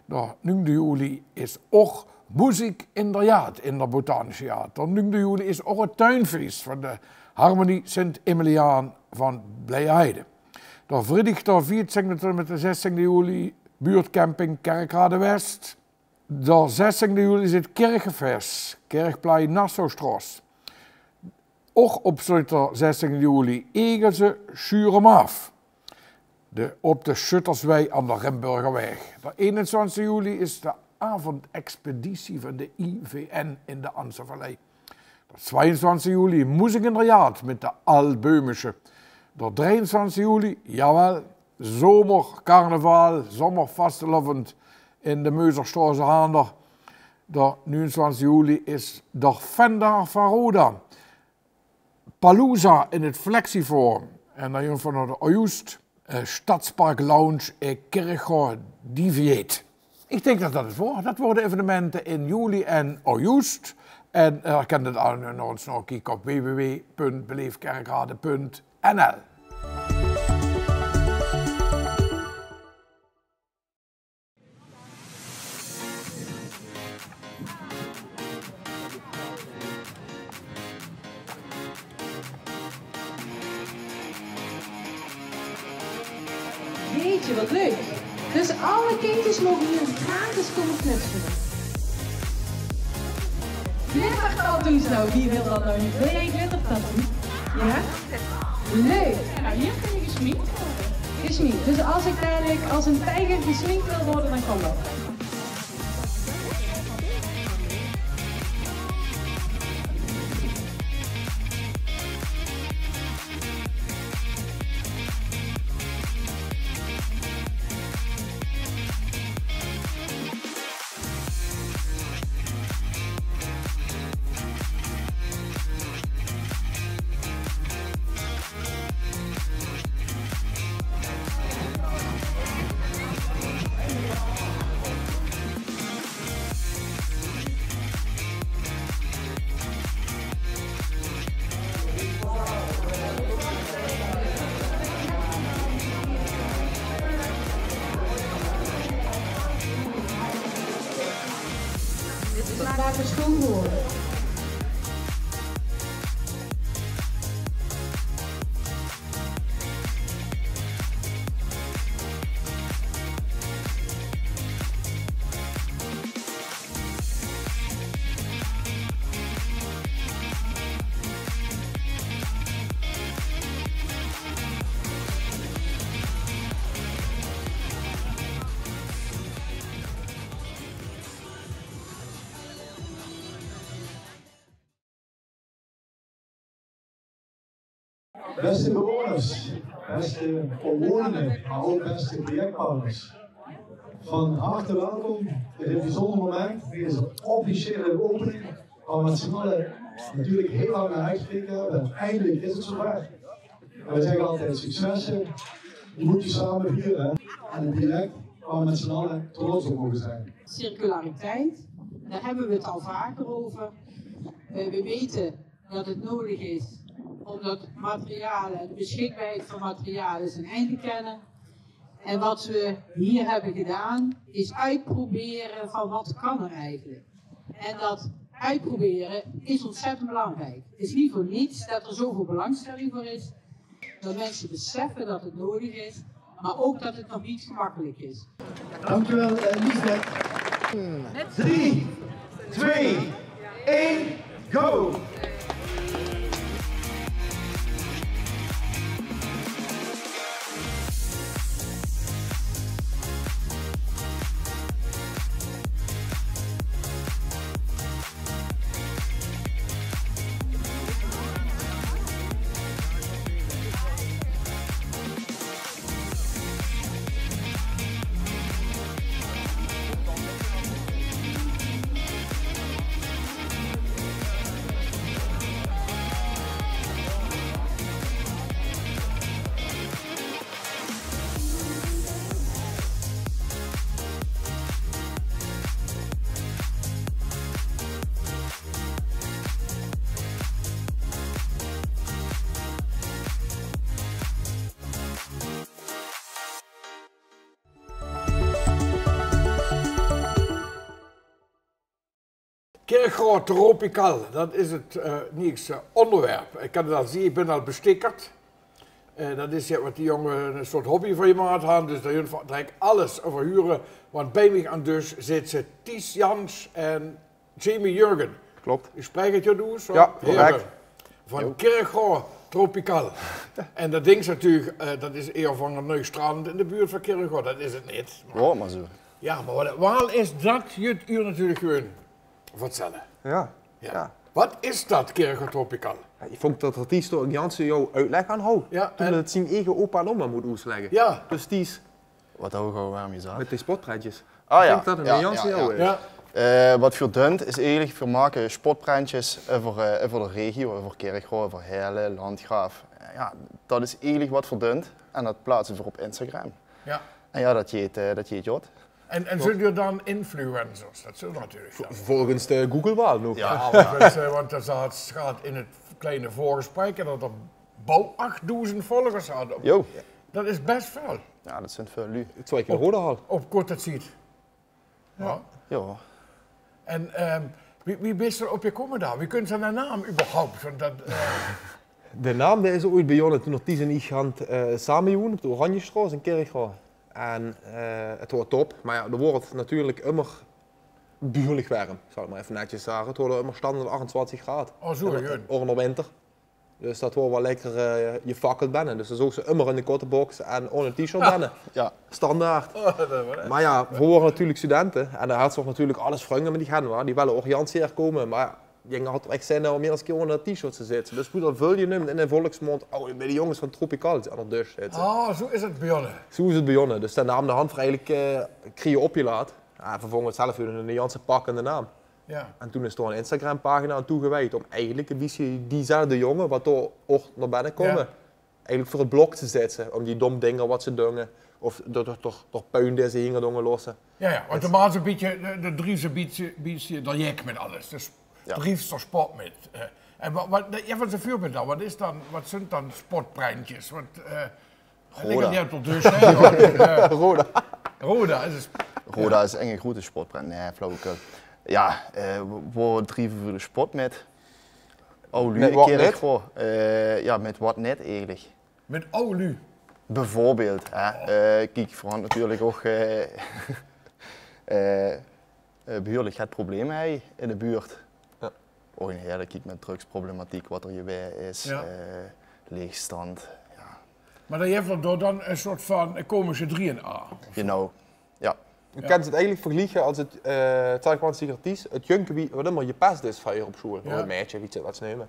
D'r nuungde juli is ouch Moeziek in d'r Jaad in d'r Botanische Jaad. D'r nuungde juli is ouch het tuinfees van de Harmonie Sint Emiliaan van Blijheide. D'r vriedig d'r veertsingde tot en mit d'r zestingde juli, buurtcamping Kerkrade West. D'r zestingde juli is het Kirchefest, Kirchplein, Nassaustraot. Ouch op zóndig d'r zestingde juli, Egelse sjöre 'm aaf. De, op de Schutterswei aan d'r Rimburgerweg. D'r einenzwanzigste juli is de avondexpeditie van de I V N in de Anservallei. D'r twieënzwanzigste juli, Moeziek in d'r Jaad mit de Albömische. D'r drieënzwanzigste juli, jawel, zomercarnaval, zomervastelovend in de Meuserstraot Haander. D'r nuungenzwanzigste juli is d'r Vendag van Roda. Palooza in het Flexiforum. En dan jóng van d'r Ojuust, eh, Stadspark Lounge, eh, Kirchroa Diviet. Ich dink dat dat het woor. Dat wore de evenemente in juli en augustus. En, eh, geer kint het allemaol nog ins naokieke op w w w punt beleefkerkrade punt n l. Jeetje, wat leuk. Dus alle kindjes mogen hier gratis komen knutselen. Glittertattoos, nou, wie wil dat nou niet? Wil jij een glittertattoo? Ja? Leuk. Ja, hier kun je gesminkt worden. Gesminkt. Dus als ik dadelijk als een tijger gesminkt wil worden, dan kan dat. Schoen geworden. Beste bewoners, beste omwonenden, maar ook beste projectpartners. Van harte welkom bij dit bijzonder moment, bij deze officiële opening, waar we met z'n allen natuurlijk heel lang naar uitgekeken hebben. En eindelijk is het zover. En we zeggen altijd: successen, die moet je samen vieren. En het project waar we met z'n allen trots op mogen zijn. Circulariteit, daar hebben we het al vaker over. Eh, we weten dat het nodig is, omdat materialen, de beschikbaarheid van materialen zijn einde kennen. En wat we hier hebben gedaan, is uitproberen van wat kan er eigenlijk. En dat uitproberen is ontzettend belangrijk. Het is niet voor niets dat er zoveel belangstelling voor is, dat mensen beseffen dat het nodig is, maar ook dat het nog niet gemakkelijk is. Dankjewel, eh, Liesbeth. Drie, twee, één, go! Kirchroa Tropical, dat is het, eh, neekste onderwerp. Ik kan het al zien, ik ben al bestickerd. Eh, dat is ja wat die jonge een soort hobby van je maat hadden, dus daar hun direct alles over huren. Want bij mij aan dus zitten Ties Jans en Jamie Jurgen. Klopt. Ik spreek het jou door, zo? Ja, correct. Van Kirchroa Tropical. En dat ding is natuurlijk, eh, dat is een of ander nieuw strand in de buurt van Kirchroa. Dat is het niet. Maar ja, maar zo. Ja, maar wat het wel is, dat je het uur natuurlijk gewoon vertellen. Ja. Ja. Wat is dat, Kirchroa Tropical? Ja, ik vond dat er Ties toch een ganse jouw uitleg aan hou. Ja, toen en het zijn eigen opa en oma moet oesleggen. Ja. Dus Ties, wat hou ik al warm gezegd? Met die spotprentjes. Ah, ja. Ik vond dat een ganse jouw is. Ja. Eh, wat vuur dunt is eigenlijk, vuur maken spotprentjes over, eh, over de regio, over Kirchroa, over Heerlen, Landgraaf. Ja, dat is eigenlijk wat vuur dunt. En dat plaatsen vuur op Instagram. Ja. En ja, dat jeet, eh, dat jeet jot. En, en zult u dan influencers? Dat zult natuurlijk dan. Volgens de Google wel nog. Ja, want, eh, want er zat, gaat in het kleine voorgesprek dat er bouw achtduizend volgers had. Jo. Dat is best veel. Ja, dat zijn veel lui. Twee keer hoorde al. Op korte tijd. Ja. Ja. En, ehm, wie, wie bist er op je komen daar? Wie kunt ze de naam überhaupt? Want dat, eh, de naam, die is ooit begonnen toen nog Ties en ik gaan, eh, samen wonen op de Oranjestraat in Kirchroa. En, eh, het wordt top, maar ja, er wordt natuurlijk immer behoorlijk warm, zal ik maar even netjes zeggen. Het wordt immer standaard achtentwintig graden. Oh, zo, ja. Ook in de winter. Dus dat wordt wel lekker, eh, je fakkelt binnen. Dus dan zoog ze immer in de kottebox en ohne t-shirt binnen. Ja. Standaard. Oh, dat wel echt. Maar ja, we worden natuurlijk studenten. En daar had ze ook natuurlijk alles vrienden met die gaan, waar. Die willen ook Jans hier komen. Maar ja, je had echt zin om hier eens een keer onder het t-shirt te zitten. Dus hoe dat vul je neemt in de volksmond, oh, bij de jongens van Tropical aan de deur zitten. Oh, zo is het begonnen. Zo is het begonnen. Dus de naam de hand voor eigenlijk, eh, kreeg je opgelaten. Ja, vervolgens zelf weer een Janse pakkende naam. Ja. En toen is er een Instagram-pagina aan toegewijd om eigenlijk een beetje diezelfde jongen, wat er ook naar binnen komen, eigenlijk voor het blok te zetten. Om die dom dingen wat ze doen, of door, door, door, door puin deze hinger doen lossen. Ja, ja, want de maat is een beetje, de, de dries een beetje, beetje, dat jek met alles. Dus dries er spot met. Eh, en wat, wat, ja, wat is een voorbeeld dan? Wat is dan, wat zijn dan spotprentjes? Wat, eh, Roda. Ik heb die op de deur staan, joh. Eh, Roda. Roda is een sp-, Roda is enge grote spotprent. Nee, flauwekul. Ja, eh, wo drieve v'r de spot mit? Aw luuj, mit wat net? Eh, ja, mit wat net eigelik. Mit aw luuj? Beveurbeeld, hè. Eh, kiek, v'r hant natuurlik ouch eh, eh, eh, behuurlik get probleme hei in de buurt. Ja. Ouch in Heerle, kiek, mit drugsproblematiek, wat d'r jeweë is, ja, eh, leegstand. Ja. Mer dan höbs te dao dan ein soort van ein komische drieën aan. Genau. Ja. Je kent het eigenlijk vergelijken als het, eh, het zal ik maar zeggen, het is het junke wie, wat immer je pest is van je op school, of het meisje, wie ze dat nemen.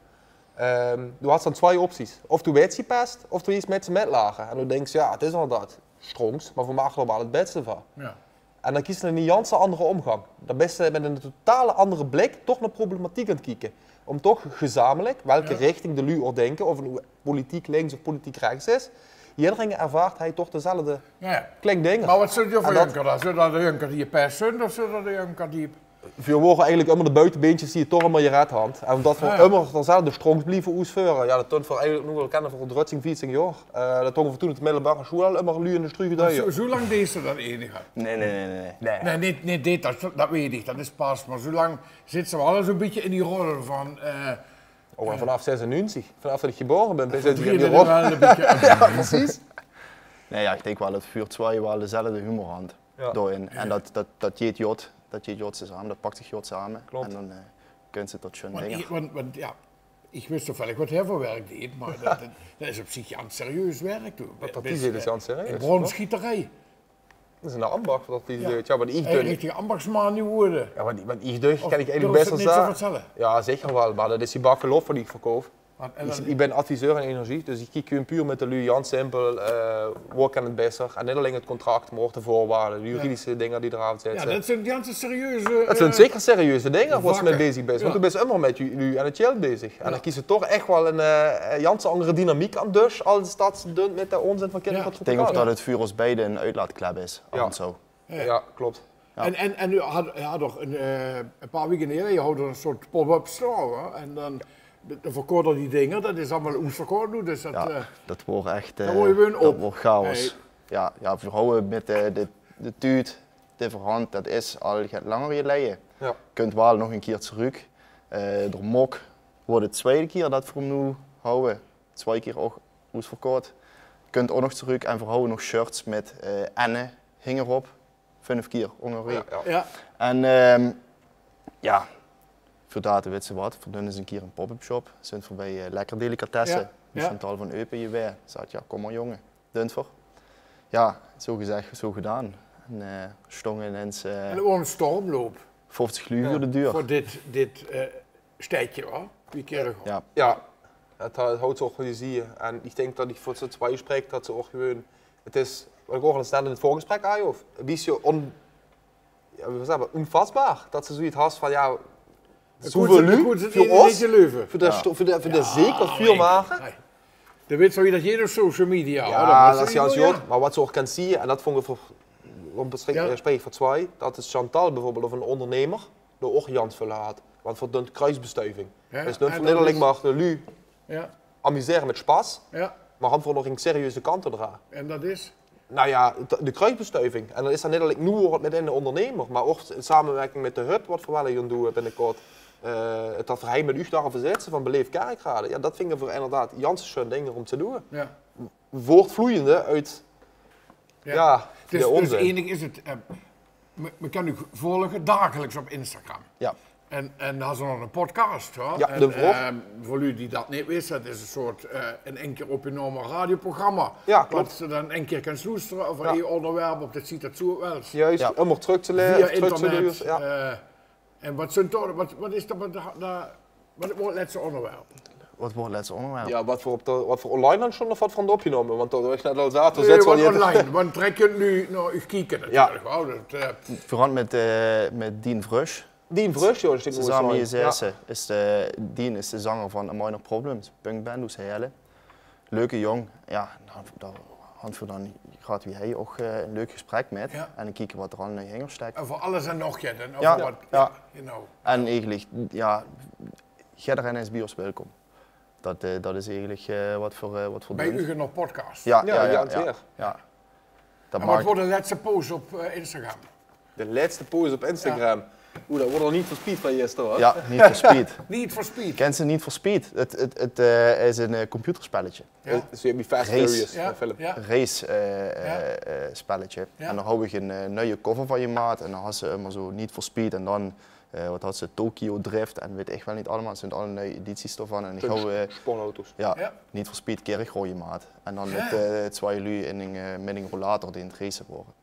Ehm, du hast dan twee opties. Of du weits je pest, of du weits met ze metlachen. En du denks, ja, het is al dat. Strongs, maar we maken er wel het beste van. Ja. En dan kiest je een ganse andere omgang. Dan bist je met een totale andere blik toch naar problematiek aan het kijken. Om toch gezamenlijk, welke richting de lui ook denken, of het nu politiek links of politiek rechts is, iedereen ervaart hij toch dezelfde kleine dingen. Mer wat zölle die veur junker dan? Zölle dat de junker die je pest zunt of zölle dat de junker die... V'r wore eigenlijk immer de buitenbeentjes die het toch immer je red hant. En omdat v'r immer dezelfde strongs blieven oesveuren, ja, dat toen v'r eigenlijk nog wel kennen veur drutsing, veertien jaar. Eh, dat toen v'r toen het middelbare school al immer lui in de struge duien. Zo lang dees te dat enige? Nee, nee, nee, nee. Nee, nee, nee, dit, dat, dat weet ik, dat is pas. Maar zo lang zit ze wel eens een beetje in die rol van, eh, Oh, en vanaf zesennegentig, vanaf dat ik geboren ben, ben ik in die rol. Ja, precies. Nee, ja, ik denk wel dat v'r twee wel dezelfde humor hant. Ja. Doorin. En dat, dat, dat jeet jot, dat jeet jot samen, dat pakt zich jot samen. Klopt. En dan eh kunt ze tot schön dingen. Want, want ja, ik wist toevallig wat hij voor werk deed, maar dat, dat, dat is op zich ganz serieus werk, du. Wat dat is, is ganz serieus. In bronsgieterij. Dat is een ambacht wat die deed. Ja, wat ik deed. Richtige ambachtsman nu worden. Ja, wat, wat ik deed, kan ik eigenlijk best wel zeggen. Ja, zeker wel, maar dat is die bakken lof die ik verkoop. Ik ben adviseur in energie, dus ik kiek gewoon puur met de lui, Jan Simpel, eh, wat kan het beter. En niet alleen het contract, maar ook de voorwaarden, de juridische dingen die eraan zitten. Ja, dat zijn die ganse serieuze... Dat zijn zeker serieuze dingen waar ze mee bezig zijn. Want du bist immer met lui aan het geld bezig. En dan kiest ze toch echt wel een eh ganse andere dynamiek aan dus als dat ze doen met de onzin van kinderen. Ik denk ook dat het voor ons beide een uitlaatklep is, af en zo. Ja, klopt. Ja. En, en, en u had, had toch een, eh, een paar weken eerder, je had een soort pop-up store, hè? En dan, de, de verkocht die dingen, dat is allemaal oesverkocht nu, dus dat... Ja, eh, dat wordt echt, dat eh, wordt gewoon dat op. Wordt chaos. Hey. Ja, ja, v'r houden met de, de, de tuut, de verhand, dat is al get langer geleien. Ja. Kunt wel nog een keer terug. Eh, de mok wordt de tweede keer dat v'r hem nu houden. Twee keer ook oesverkocht. Kunt ook nog terug en v'r houden nog shirts met eh Enne hingerop. Vijf keer ongeveer. Ja, ja. Ja. En ehm, ja, v'r dachten, wits te wat, v'r doen eens een keer een pop-up shop. Zunt v'r bij eh, Lekker Delicatessen, ja, die Chantal van Eupen hier weer. Zat, ja, kom maar jongen, dunt v'r. Ja, zo gezegd, zo gedaan. En eh stongen ineens eh, en er wordt een stormloop vijftig lui voor de deur. Voor dit, dit eh stedje, hoor. Wie keer... Ja. Ja, het, het houdt zich ook wel zie. En ik denk dat ik voor ze twee spreek, dat ze ook gewoon, het is, wat ik ook al eens net in het voorgesprek aan, of wie is je on, ja, we zeggen, onvastbaar, dat ze zoiets hast van, ja, zoveel lui voor ons, voor de, voor de, voor de zeek wat vuur maken. Hey. De weet zo wie dat je op social media, ja, dat is juist, maar wat ze ook kan zien, en dat vond ik voor, om te spreken voor twee, dat is Chantal bijvoorbeeld, of een ondernemer, de ook Jans vullen had. Want voor de kruisbestuiving. Ja, dus dan en van dat Nederland is, mag de lui amuseren met spas, ja, maar han voor nog een serieuze kant te dragen. En dat is? Nou ja, de, de kruisbestuiving. En dan is dat niet alleen nu wordt met een ondernemer, maar ook in samenwerking met de hut, wat v'r willen gaan doen binnenkort. Eh, het dat v'r hei met u daar verzet van beleefd Kerkrade. Ja, dat vinden we inderdaad Jans schön dingen om te doen. Ja. Voortvloeiende uit, ja, dus, dus eigenlijk is het, eh, me, me kan u volgen dagelijks op Instagram. Ja. En, en dan is er nog een podcast, hoor. Ja, en, de vlog. Ehm, voor u die dat niet wisten, dat is een soort, eh, in één keer opgenomen radioprogramma. Ja, klopt. Wat ze dan één keer kan sloesteren over één onderwerp, of dat ziet dat zo wel eens. Juist, om nog terug te leggen, via internet, ja. Eh, en wat zijn toch, wat, wat is dat, wat, dat, wat wordt het laatste onderwerp? Wat wordt het laatste onderwerp? Ja, wat voor op de, wat voor online dan stond of wat van de opgenomen? Want dat heb ik net al gezegd, nee, wat online. Want trek je nu, nou, ik kijk het natuurlijk wel. Dat, eh, vooral met, eh, met Dien Vrus. Dien Vrus, joh, dat is samen hier zesse. Is de, Dien is de zanger van A Minor Problems, punkband oes Heerle. Leuke jong, ja, nou, daar hadden we dan graad wie hij ook eh, een leuk gesprek met. Ja. En dan kijken wat er al in de hinger steekt. Over alles en nog, ja. Dan over wat, ja, ja, genau. En eigenlijk, ja, iedereen is bij ons welkom. Dat, eh, dat is eigenlijk eh, wat voor, eh, wat voor bij u nog podcast? Ja, ja, ja, ja, ja. Dat maakt... Wat wordt de laatste post op eh, Instagram? De laatste post op Instagram. Ja. Oeh, dat woort al Need for Speed van jester, hoor. Ja, Need for Speed. Need for Speed. Kins se Need for Speed? Het, het, het eh, is een eh, computerspelletje. Ja. Ze hebben Fast Furious, ja, film. Ja. Race eh, eh, spelletje. Ja. En dan hou ik een eh, nuie cover van gemaakt. En dan had ze immer zo Need for Speed. En dan, eh, wat had ze, Tokyo Drift. En weet ik wel niet allemaal. Het zijn alle nuie edities daarvan. En ik hou eh, Sportauto's. Ja, Need for Speed Kirchroa gemaakt. En dan met eh, twee lui in een, eh, met een rollator die in het racen waren.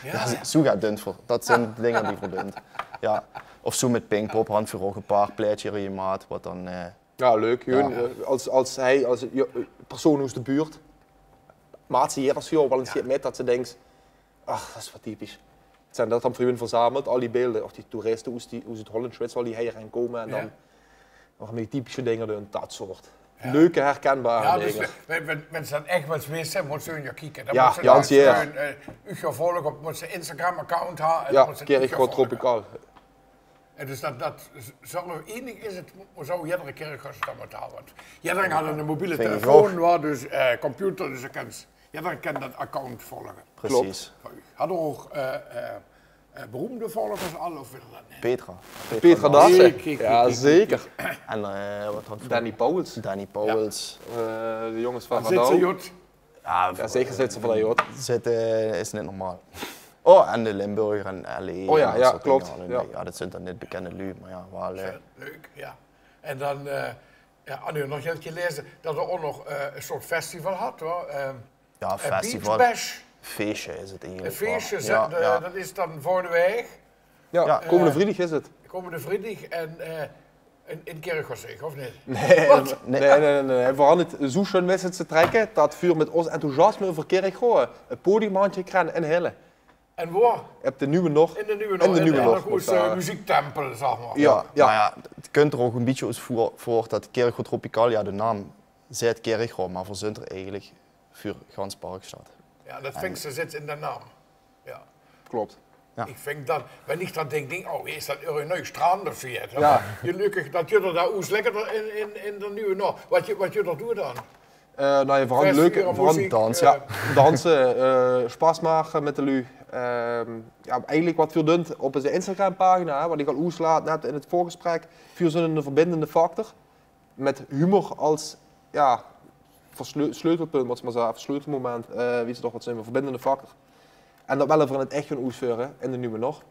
Ja, zo gaat dunt voor. Dat zijn de dingen die voor dunt. Ja. Of zo met Pinkpop, Hand voor Ogen, paar plaatje gemaakt, wat dan eh, Ja, leuk. Gewoon, eh, als, als hij, als je, persoon uit de buurt, maat ze hier als je wel eens met dat ze denkt, ach, dat is wat typisch. Het zijn dat dan voor hun verzameld, al die beelden, of die toeristen, hoe ze, die, hoe ze het Holland Schweiz, al die hier aan komen en dan nog die typische dingen doen, dat soort. Leuke, herkenbare Ja, dus dingen. Wenn, wenn, wenn se dan echt wat wils, hè, mós se hun ja kieken. Dan Ja, mós se ja, dan zeker. Hun eh, Ucho volgen op, mós se Instagram-account hebben. Ja, Kirchroa Tropical. En dus dat, dat zal nog enig is het, maar zou iedere keer kosten dat maar taal. Want iedereen had een mobiele telefoon, waar dus eh, computer, dus je kan, iedereen kan dat account volgen. Precies. Had ook eh, eh, eh, beroemde volgers al, of wil dat niet? Petra. Petra Dassen. Kiek, kiek, Ja, kiek, zeker. En eh, wat had Danny Pauwels. Danny Pauwels. Eh, de jongens van Zit ze, Radau. Jot? Ja, Ja, zeker zit ze van jou, hoor. Zitten is net normaal. Oh, en de Limburger en L A. Oh ja, en ja, dat soort klopt. Dingen allebei. Ja. Ja, dat zijn dan niet bekende lui, maar ja, wel. Eh, Leuk, ja. En dan, eh, ja, had ik nog eens gelezen dat er ook nog eh, een soort festival had, hoor. Eh, ja, een festival. Beach Bash. Feestje is het Een eigenlijk. feestje, wel. zegt, Ja, eh, ja. Dat is dan volgende week, Ja, Ja. komende vrijdag is het. Komende vrijdag. En eh, in, in Kirchroa, of niet? Nee, Nee, nee, nee, nee. We hadden het zo schön weten te trekken dat vuur met ons enthousiasme over Kirchroa het podium had gekregen in Hille. En waar? Op de Nieuwe Nog. In de Nieuwe In de Nog. Nieuwe En Nog, dan moet goed, eh, daar- muziektempel, zeg maar. Ja, ja. Maar ja, het kunt er ook een beetje als voor, voor dat Kirchroa Tropical, ja, de naam zegt Kirchroa, maar verzint er eigenlijk voor gans Parkstad. Ja, dat vind ik ze zit in de naam. Ja. Klopt. Ja. Ik vind dat, wenn ik dat denk, denk, oh, is dat een nieuw strand of zo? Ja. Gelukkig dat jullie daar oes lekker in, in, in de Nieuwe Nog. Wat je, wat je dat doet dan? Eh nou, je vooral Festival, leuke, vooral muziek, dansen. eh, Ja, dansen, eh spaas maken met de lui. Ehm, ja, eigenlijk wat we doen op onze Instagram-pagina, hè, wat ik al oeslaat net in het voorgesprek, vuur zijn een verbindende factor. Met humor als ja, versle- sleutelpunt, wat ze maar zeggen, sleutelmoment, eh wie ze toch wat zijn, verbindende factor. En dat willen we in het echt gaan oesveuren in de Nieuwe Nog.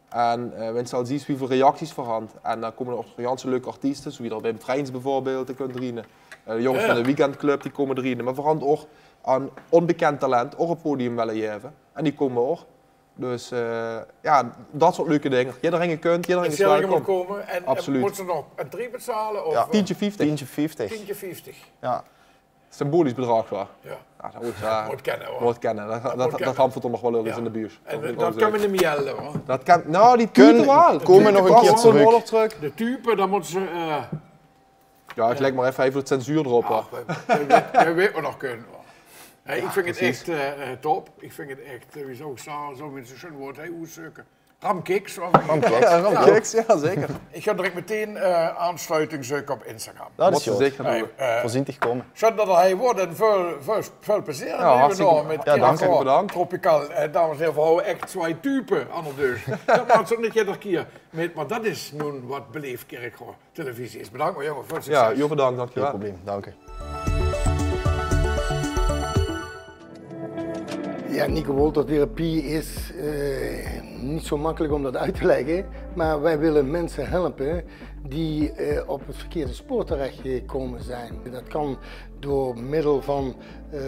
En eh wenn ze al ziet wie veel reacties voorhand. En dan komen er ook nog ganse leuke artiesten, zoals dat bij Freins bijvoorbeeld, die kunnen erin. Eh, de jongens Ja. Van de weekendclub, die komen erin. Maar vooral ook aan onbekend talent ook een podium willen geven. En die komen ook. Dus eh ja, dat soort leuke dingen. Iedereen kunt, iedereen Het is zal helemaal welkom. Komen. En, Absoluut. En moet ze nog een drie betalen? Of, Ja. eh, Tientje vijftig. Tientje vijftig. Tientje vijftig. Ja. Symbolisch bedrag wel. Ja. Ja, dat moet, ja, Moet kennen, hoor. Moet kennen. Dat, dat, kennen. dat hangt er nog wel eens Ja. in de buurt. En Dat eh, vind ik dat ook kan me leuk. niet mielde, hoor. Dat kan, nou, die Kun- tuurlijk wel. Die komen tuurlijk nog een wel. keer Komen terug. nog terug. De type, dan moeten ze... eh, Ja, ik leg maar even, even de censuur erop. Hoor. Ach, we, we, we weten we nog kunnen, hoor. Hey, ik vind het precies. Echt eh, eh, top. Ik vind het echt, eh, wie zou ik zeggen, zo met zo'n schön woord, hey, oeszoeken. Ramkiks, of Ramkiks. Ja, Ramkiks, ja, zeker. Ik ga direct meteen eh aansluiting zoeken op Instagram. Dat Moet is je goed. zeker doen. Hey, eh, Voorzichtig komen. Schön dat er hij wordt en veel, veel, veel plezier Ja, hartstikke- gedaan met ja, dank u. Kirchroa Bedankt. Tropical. Eh, dames en heren, we houden echt twee typen aan de deur. Dat maakt ze ook niet iedere keer. Met, maar dat is nu wat Beleef Kirchroa televisie is. Bedankt, maar jongen, veel Ja, succes. heel bedankt, Geen dankjewel. Probleem, dank u. Ja, Nico Wolter therapie is eh, niet zo makkelijk om dat uit te leggen. Maar wij willen mensen helpen die eh, op het verkeerde spoor terechtgekomen zijn. Dat kan door middel van eh,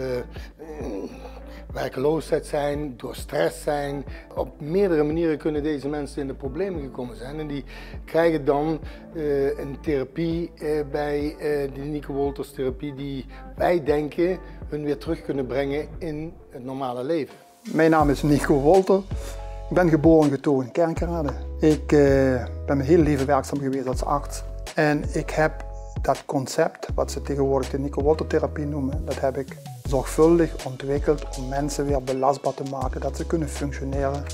werkeloosheid zijn, door stress zijn. Op meerdere manieren kunnen deze mensen in de problemen gekomen zijn. En die krijgen dan eh, een therapie eh, bij eh, de Nico Wolters therapie die wij denken hun weer terug kunnen brengen in het normale leven. Mijn naam is Nico Wolter. Ik ben geboren en getogen in Kerkrade. Ik eh, ben mijn hele leven werkzaam geweest als arts. En ik heb dat concept, wat ze tegenwoordig de Nico Wolter therapie noemen, dat heb ik zorgvuldig ontwikkeld om mensen weer belastbaar te maken, dat ze kunnen functioneren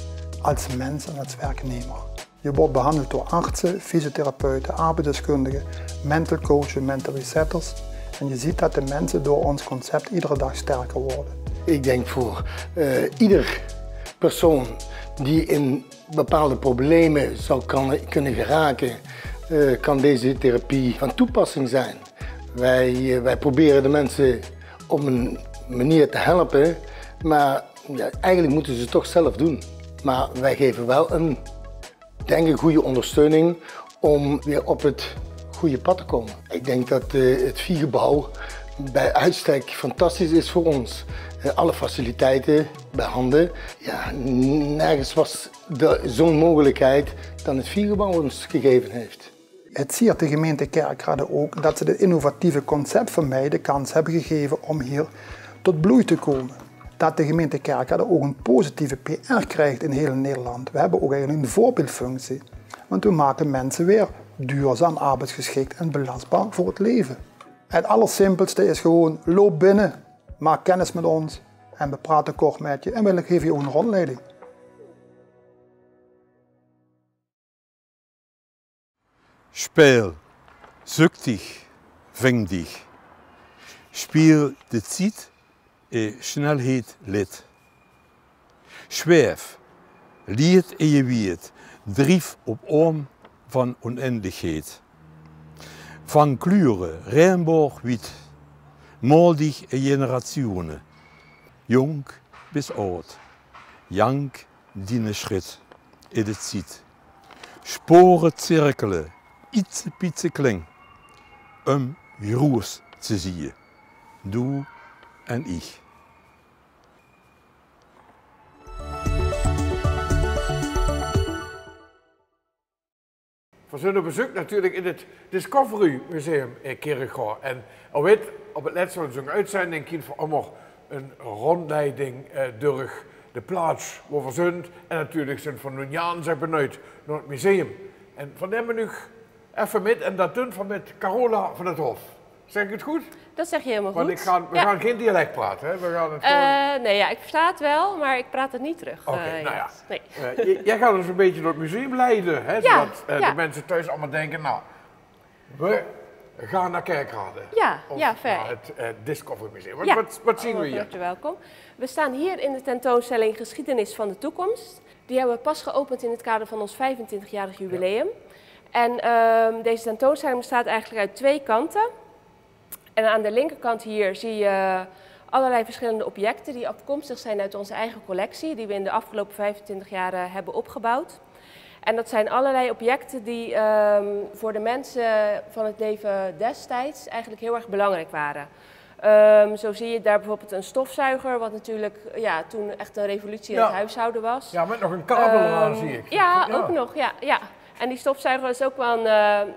als mens en als werknemer. Je wordt behandeld door artsen, fysiotherapeuten, arbeidsdeskundigen, mental coaches, mental resetters. En je ziet dat de mensen door ons concept iedere dag sterker worden. Ik denk voor eh, ieder persoon die in bepaalde problemen zou kan, kunnen geraken, eh, kan deze therapie van toepassing zijn. Wij, eh, wij proberen de mensen op een manier te helpen, maar ja, eigenlijk moeten ze het toch zelf doen. Maar wij geven wel een, denk ik, goede ondersteuning om weer op het goede pad te komen. Ik denk dat, eh, het Viegebouw bij uitstek fantastisch is voor ons. Eh, alle faciliteiten bij handen. Ja, nergens was de, zo'n mogelijkheid dan het Viegebouw ons gegeven heeft. Het siert de gemeente Kerkrade ook dat ze dit innovatieve concept van mij de kans hebben gegeven om hier tot bloei te komen. Dat de gemeente Kerkrade ook een positieve P R krijgt in heel Nederland. We hebben ook eigenlijk een voorbeeldfunctie. Want we maken mensen weer duurzaam, arbeidsgeschikt en belastbaar voor het leven. Het allersimpelste is gewoon: loop binnen, maak kennis met ons en we praten kort met je en we geven je ook een rondleiding. Sjpeel, zök dich, ving dich. Sjpiel de Ziet e Sjnelheid lit. Sjwef, liet e Jewiet, drief op Oom van Onendlichheid. Vang Klure, Regenboog wiet, maol dich e Generatione, jóng bis aod, jank diene Sjrit in de Ziet. Sjpore zirkele, ietsepietsekleng, um jroes ze zieë, doe en ich. Veer zunt op bezeuk natuurlik in 't Discovery Museum in Kirchroa. En al wit, op 't lèts van zoe'n oetzending kriege veer ummer 'n rondleiding, eh, durch de plaats wo veer zunt. En natuurlik zunt veer noe jans benuujd nao 't museum. En veer numme uch effe mit en dat dunt veer mit Carola van 't Hof. Zeg ik het goed? Dat zeg je helemaal goed. Want ik ga, we gaan geen dialect praten, hè? We gaan het gewoon... Eh, nee, ja, ik versta het wel, maar ik praat het niet terug. Oké, eh, nou ja. Nee. Eh, j-, jij gaat ons een beetje door het museum leiden, hè? Ja, zodat, eh, de mensen thuis allemaal denken, nou, we gaan naar Kerkrade. Ja, of naar het, eh, Discovery Museum. Wat, wat, wat zien we hier? Van harte welkom. We staan hier in de tentoonstelling Geschiedenis van de Toekomst. Die hebben we pas geopend in het kader van ons vijfentwintigjarig jubileum. En, ehm, deze tentoonstelling bestaat eigenlijk uit twee kanten. En aan de linkerkant hier zie je allerlei verschillende objecten die afkomstig zijn uit onze eigen collectie, die we in de afgelopen vijfentwintig jaar, eh, hebben opgebouwd. En dat zijn allerlei objecten die, ehm, voor de mensen van het leven destijds eigenlijk heel erg belangrijk waren. Ehm, zo zie je daar bijvoorbeeld een stofzuiger, wat natuurlijk, ja, toen echt een revolutie in het huishouden was. Ja, met nog een kabel eraan, zie ik. Ja, ook nog, ja, ja. En die stofzuiger is ook wel een, eh,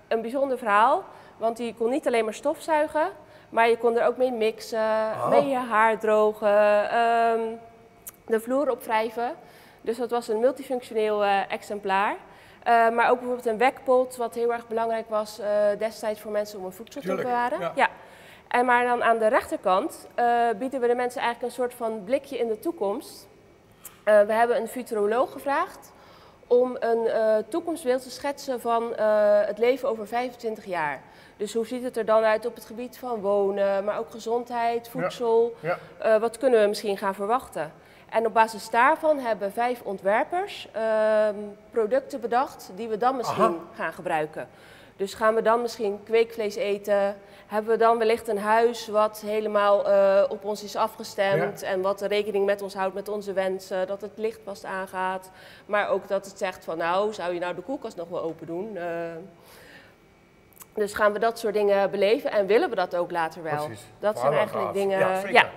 een bijzonder verhaal, want die kon niet alleen maar stofzuigen, maar je kon er ook mee mixen, mee je haar drogen, ehm, de vloer opwrijven. Dus dat was een multifunctioneel, eh, exemplaar. Eh, maar ook bijvoorbeeld een wekpot, wat heel erg belangrijk was, eh, destijds voor mensen om hun voedsel te bewaren. Ja. En maar dan aan de rechterkant, eh, bieden we de mensen eigenlijk een soort van blikje in de toekomst. Eh, we hebben een futuroloog gevraagd om een, eh, toekomstbeeld te schetsen van, eh, het leven over vijfentwintig jaar. Dus hoe ziet het er dan uit op het gebied van wonen, maar ook gezondheid, voedsel? Eh, wat kunnen we misschien gaan verwachten? En op basis daarvan hebben vijf ontwerpers, ehm, producten bedacht die we dan misschien gaan gebruiken. Dus gaan we dan misschien kweekvlees eten? Hebben we dan wellicht een huis wat helemaal, eh, op ons is afgestemd en wat rekening met ons houdt, met onze wensen, dat het licht pas aangaat, maar ook dat het zegt van: nou, zou je nou de koelkast nog wel open doen? Eh, dus gaan we dat soort dingen beleven en willen we dat ook later wel? Precies. Dat zijn eigenlijk dingen, ja,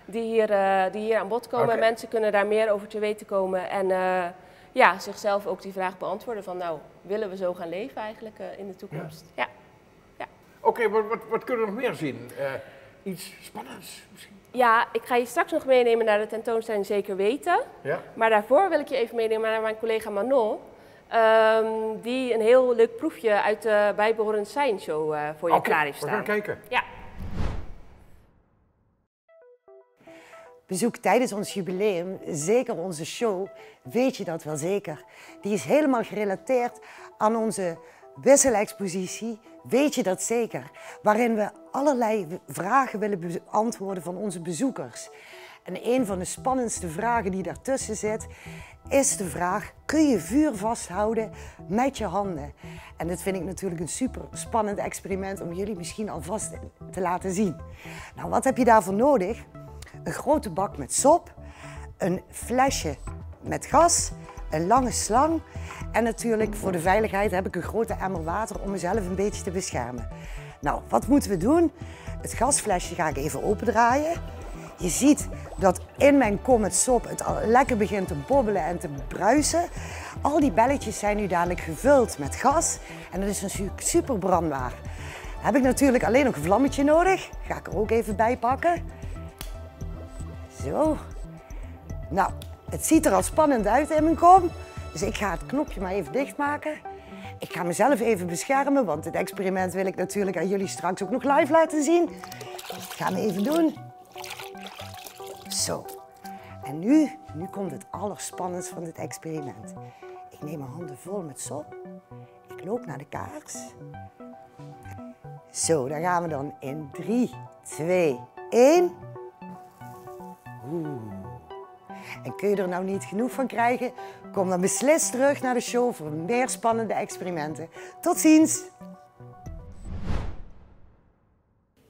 die hier, eh, die hier aan bod komen. Mensen kunnen daar meer over te weten komen en, eh, ja, zichzelf ook die vraag beantwoorden van: nou, willen we zo gaan leven eigenlijk, eh, in de toekomst? Ja. Ja. Oké, wat, wat, wat kunnen we nog meer zien? Eh, iets spannends misschien? Ja, ik ga je straks nog meenemen naar de tentoonstelling Zeker Weten. Ja. Maar daarvoor wil ik je even meenemen naar mijn collega Manon, ehm, die een heel leuk proefje uit de bijbehorende science show, eh, voor je klaar heeft staan. Oké, we gaan kijken. Ja. Bezoek tijdens ons jubileum zeker onze show Weet je dat wel zeker? Die is helemaal gerelateerd aan onze wisselexpositie Weet je dat zeker? Waarin we allerlei vragen willen beantwoorden van onze bezoekers. En een van de spannendste vragen die daartussen zit, is de vraag: kun je vuur vasthouden met je handen? En dat vind ik natuurlijk een super spannend experiment om jullie misschien alvast te laten zien. Nou, wat heb je daarvoor nodig? Een grote bak met sop, een flesje met gas, een lange slang en natuurlijk voor de veiligheid heb ik een grote emmer water om mezelf een beetje te beschermen. Nou, wat moeten we doen? Het gasflesje ga ik even opendraaien. Je ziet dat in mijn kom met sop het al lekker begint te bobbelen en te bruisen. Al die belletjes zijn nu dadelijk gevuld met gas en dat is natuurlijk super brandbaar. Heb ik natuurlijk alleen nog een vlammetje nodig. Ga ik er ook even bij pakken. Zo. Nou, het ziet er al spannend uit in mijn kom. Dus ik ga het knopje maar even dichtmaken. Ik ga mezelf even beschermen, want dit experiment wil ik natuurlijk aan jullie straks ook nog live laten zien. Dus ik ga hem even doen. Zo. En nu, nu komt het allerspannendste van dit experiment. Ik neem mijn handen vol met sop. Ik loop naar de kaars. Zo, daar gaan we dan in drie, twee, één. Oeh. En kun je er nou niet genoeg van krijgen? Kom dan beslist terug naar de show voor meer spannende experimenten. Tot ziens!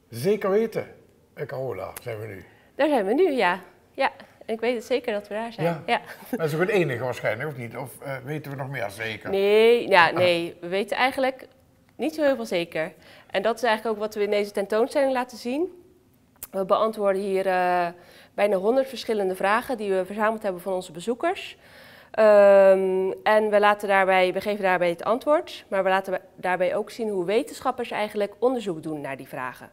Zeker weten, eh, Carola, zijn we nu. Daar zijn we nu, ja. Ja, ik weet het zeker dat we daar zijn. Ja. Ja. Dat is ook het enige waarschijnlijk, of niet? Of eh, weten we nog meer zeker? Nee, ja, nee, we weten eigenlijk niet zo heel veel zeker. En dat is eigenlijk ook wat we in deze tentoonstelling laten zien. We beantwoorden hier eh, bijna honderd verschillende vragen die we verzameld hebben van onze bezoekers. Ehm, en we, laten daarbij, we geven daarbij het antwoord, maar we laten daarbij ook zien hoe wetenschappers eigenlijk onderzoek doen naar die vragen.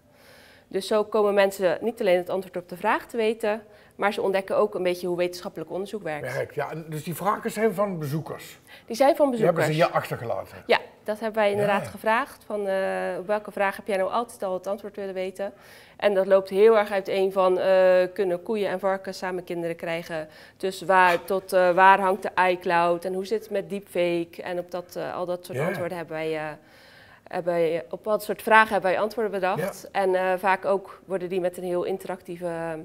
Dus zo komen mensen niet alleen het antwoord op de vraag te weten, maar ze ontdekken ook een beetje hoe wetenschappelijk onderzoek werkt. Werkt, ja. En dus die vragen zijn van bezoekers? Die zijn van bezoekers. Die hebben ze hier achtergelaten? Ja, dat hebben wij inderdaad gevraagd. Van, eh, op welke vraag heb jij nou altijd al het antwoord willen weten? En dat loopt heel erg uiteen van, eh, kunnen koeien en varkens samen kinderen krijgen? Dus waar, tot eh, waar hangt de iCloud? En hoe zit het met deepfake? En op dat, eh, al dat soort antwoorden hebben wij, eh, hebben wij, op wat soort vragen hebben wij antwoorden bedacht. Ja. En eh, vaak ook worden die met een heel interactieve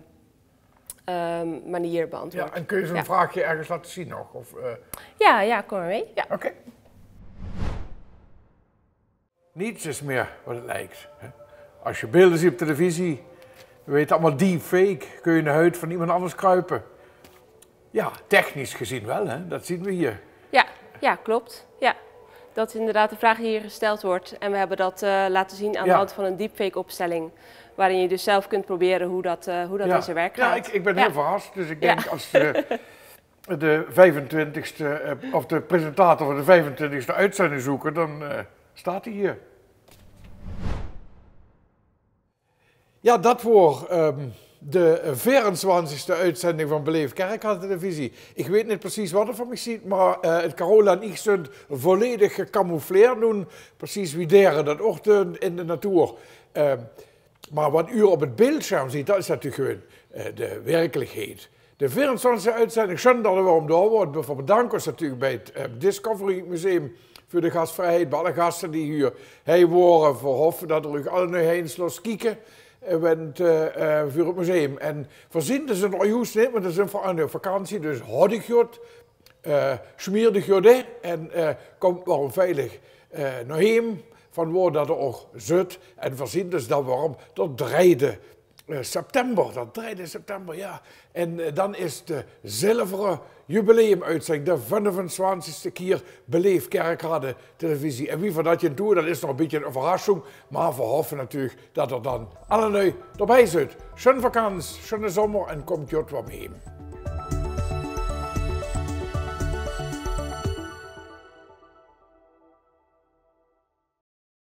ehm, manier beantwoord. Ja, en kun je zo'n vraagje ergens laten zien nog? Of eh, ja, ja, kom maar mee. Ja. Oké. Niets is meer wat het lijkt, hè. Als je beelden ziet op televisie, we weten allemaal deepfake, kun je in de huid van iemand anders kruipen. Ja, technisch gezien wel, hè? Dat zien we hier. Ja, ja, klopt. Ja. Dat is inderdaad de vraag die hier gesteld wordt. En we hebben dat eh, laten zien aan de hand van een deepfake-opstelling. Waarin je dus zelf kunt proberen hoe dat, eh, hoe dat in zijn werk gaat. Ja, ik, ik ben heel verrast. Dus ik denk als ze de vijfentwintigste, eh, of de presentator van de vijfentwintigste uitzending zoeken, dan eh, staat hij hier. Ja, dat woor ehm, de veerentwintigste uitzending van Beleef Kerkrade Televisie. Ich weit neet precies wat d'r van mich ziet, mer eh, 't Carola en ich zunt volledig gecamoufleerd noe. Precies wie dere dat och deun in de natuur. Ehm, mer wat uur op 't beeldscherm ziet, dat is natuurlik gewoon eh, de werkelichheid. De veerentwintigste uitzending, sjun dat d'r weer um dao woort. Veer bedanke os natuurlik bij 't eh, Discovery Museum veur de gasvrijheid, bij alle gaste die huur hei wore. Veer hoffe dat d'r uch alle nui hei ins los kieke eh, went eh, eh, veur 't museum. En veer zien dus nog juus neet, want veer zien veur aan de vakantie, dus houd uch good, eh, smeer uch good in en eh, komt weer veilig eh, nao heem, van woor dat d'r och zut. En veer zien dus dan weer um d'r drejde eh, september, d'r drejde september, ja. En eh, dan is de zilvere jubileumuitzending, de vijfentwintigste kier Beleef Kerkrade Televisie. En wie veer dat gaon doon, dat is nog 'n bietje 'n euverrassing, mer veer hoffe natuurlik dat d'r dan alle nui d'rbij zunt. Sjun vakans, sjunne zommer en komt good weer heem.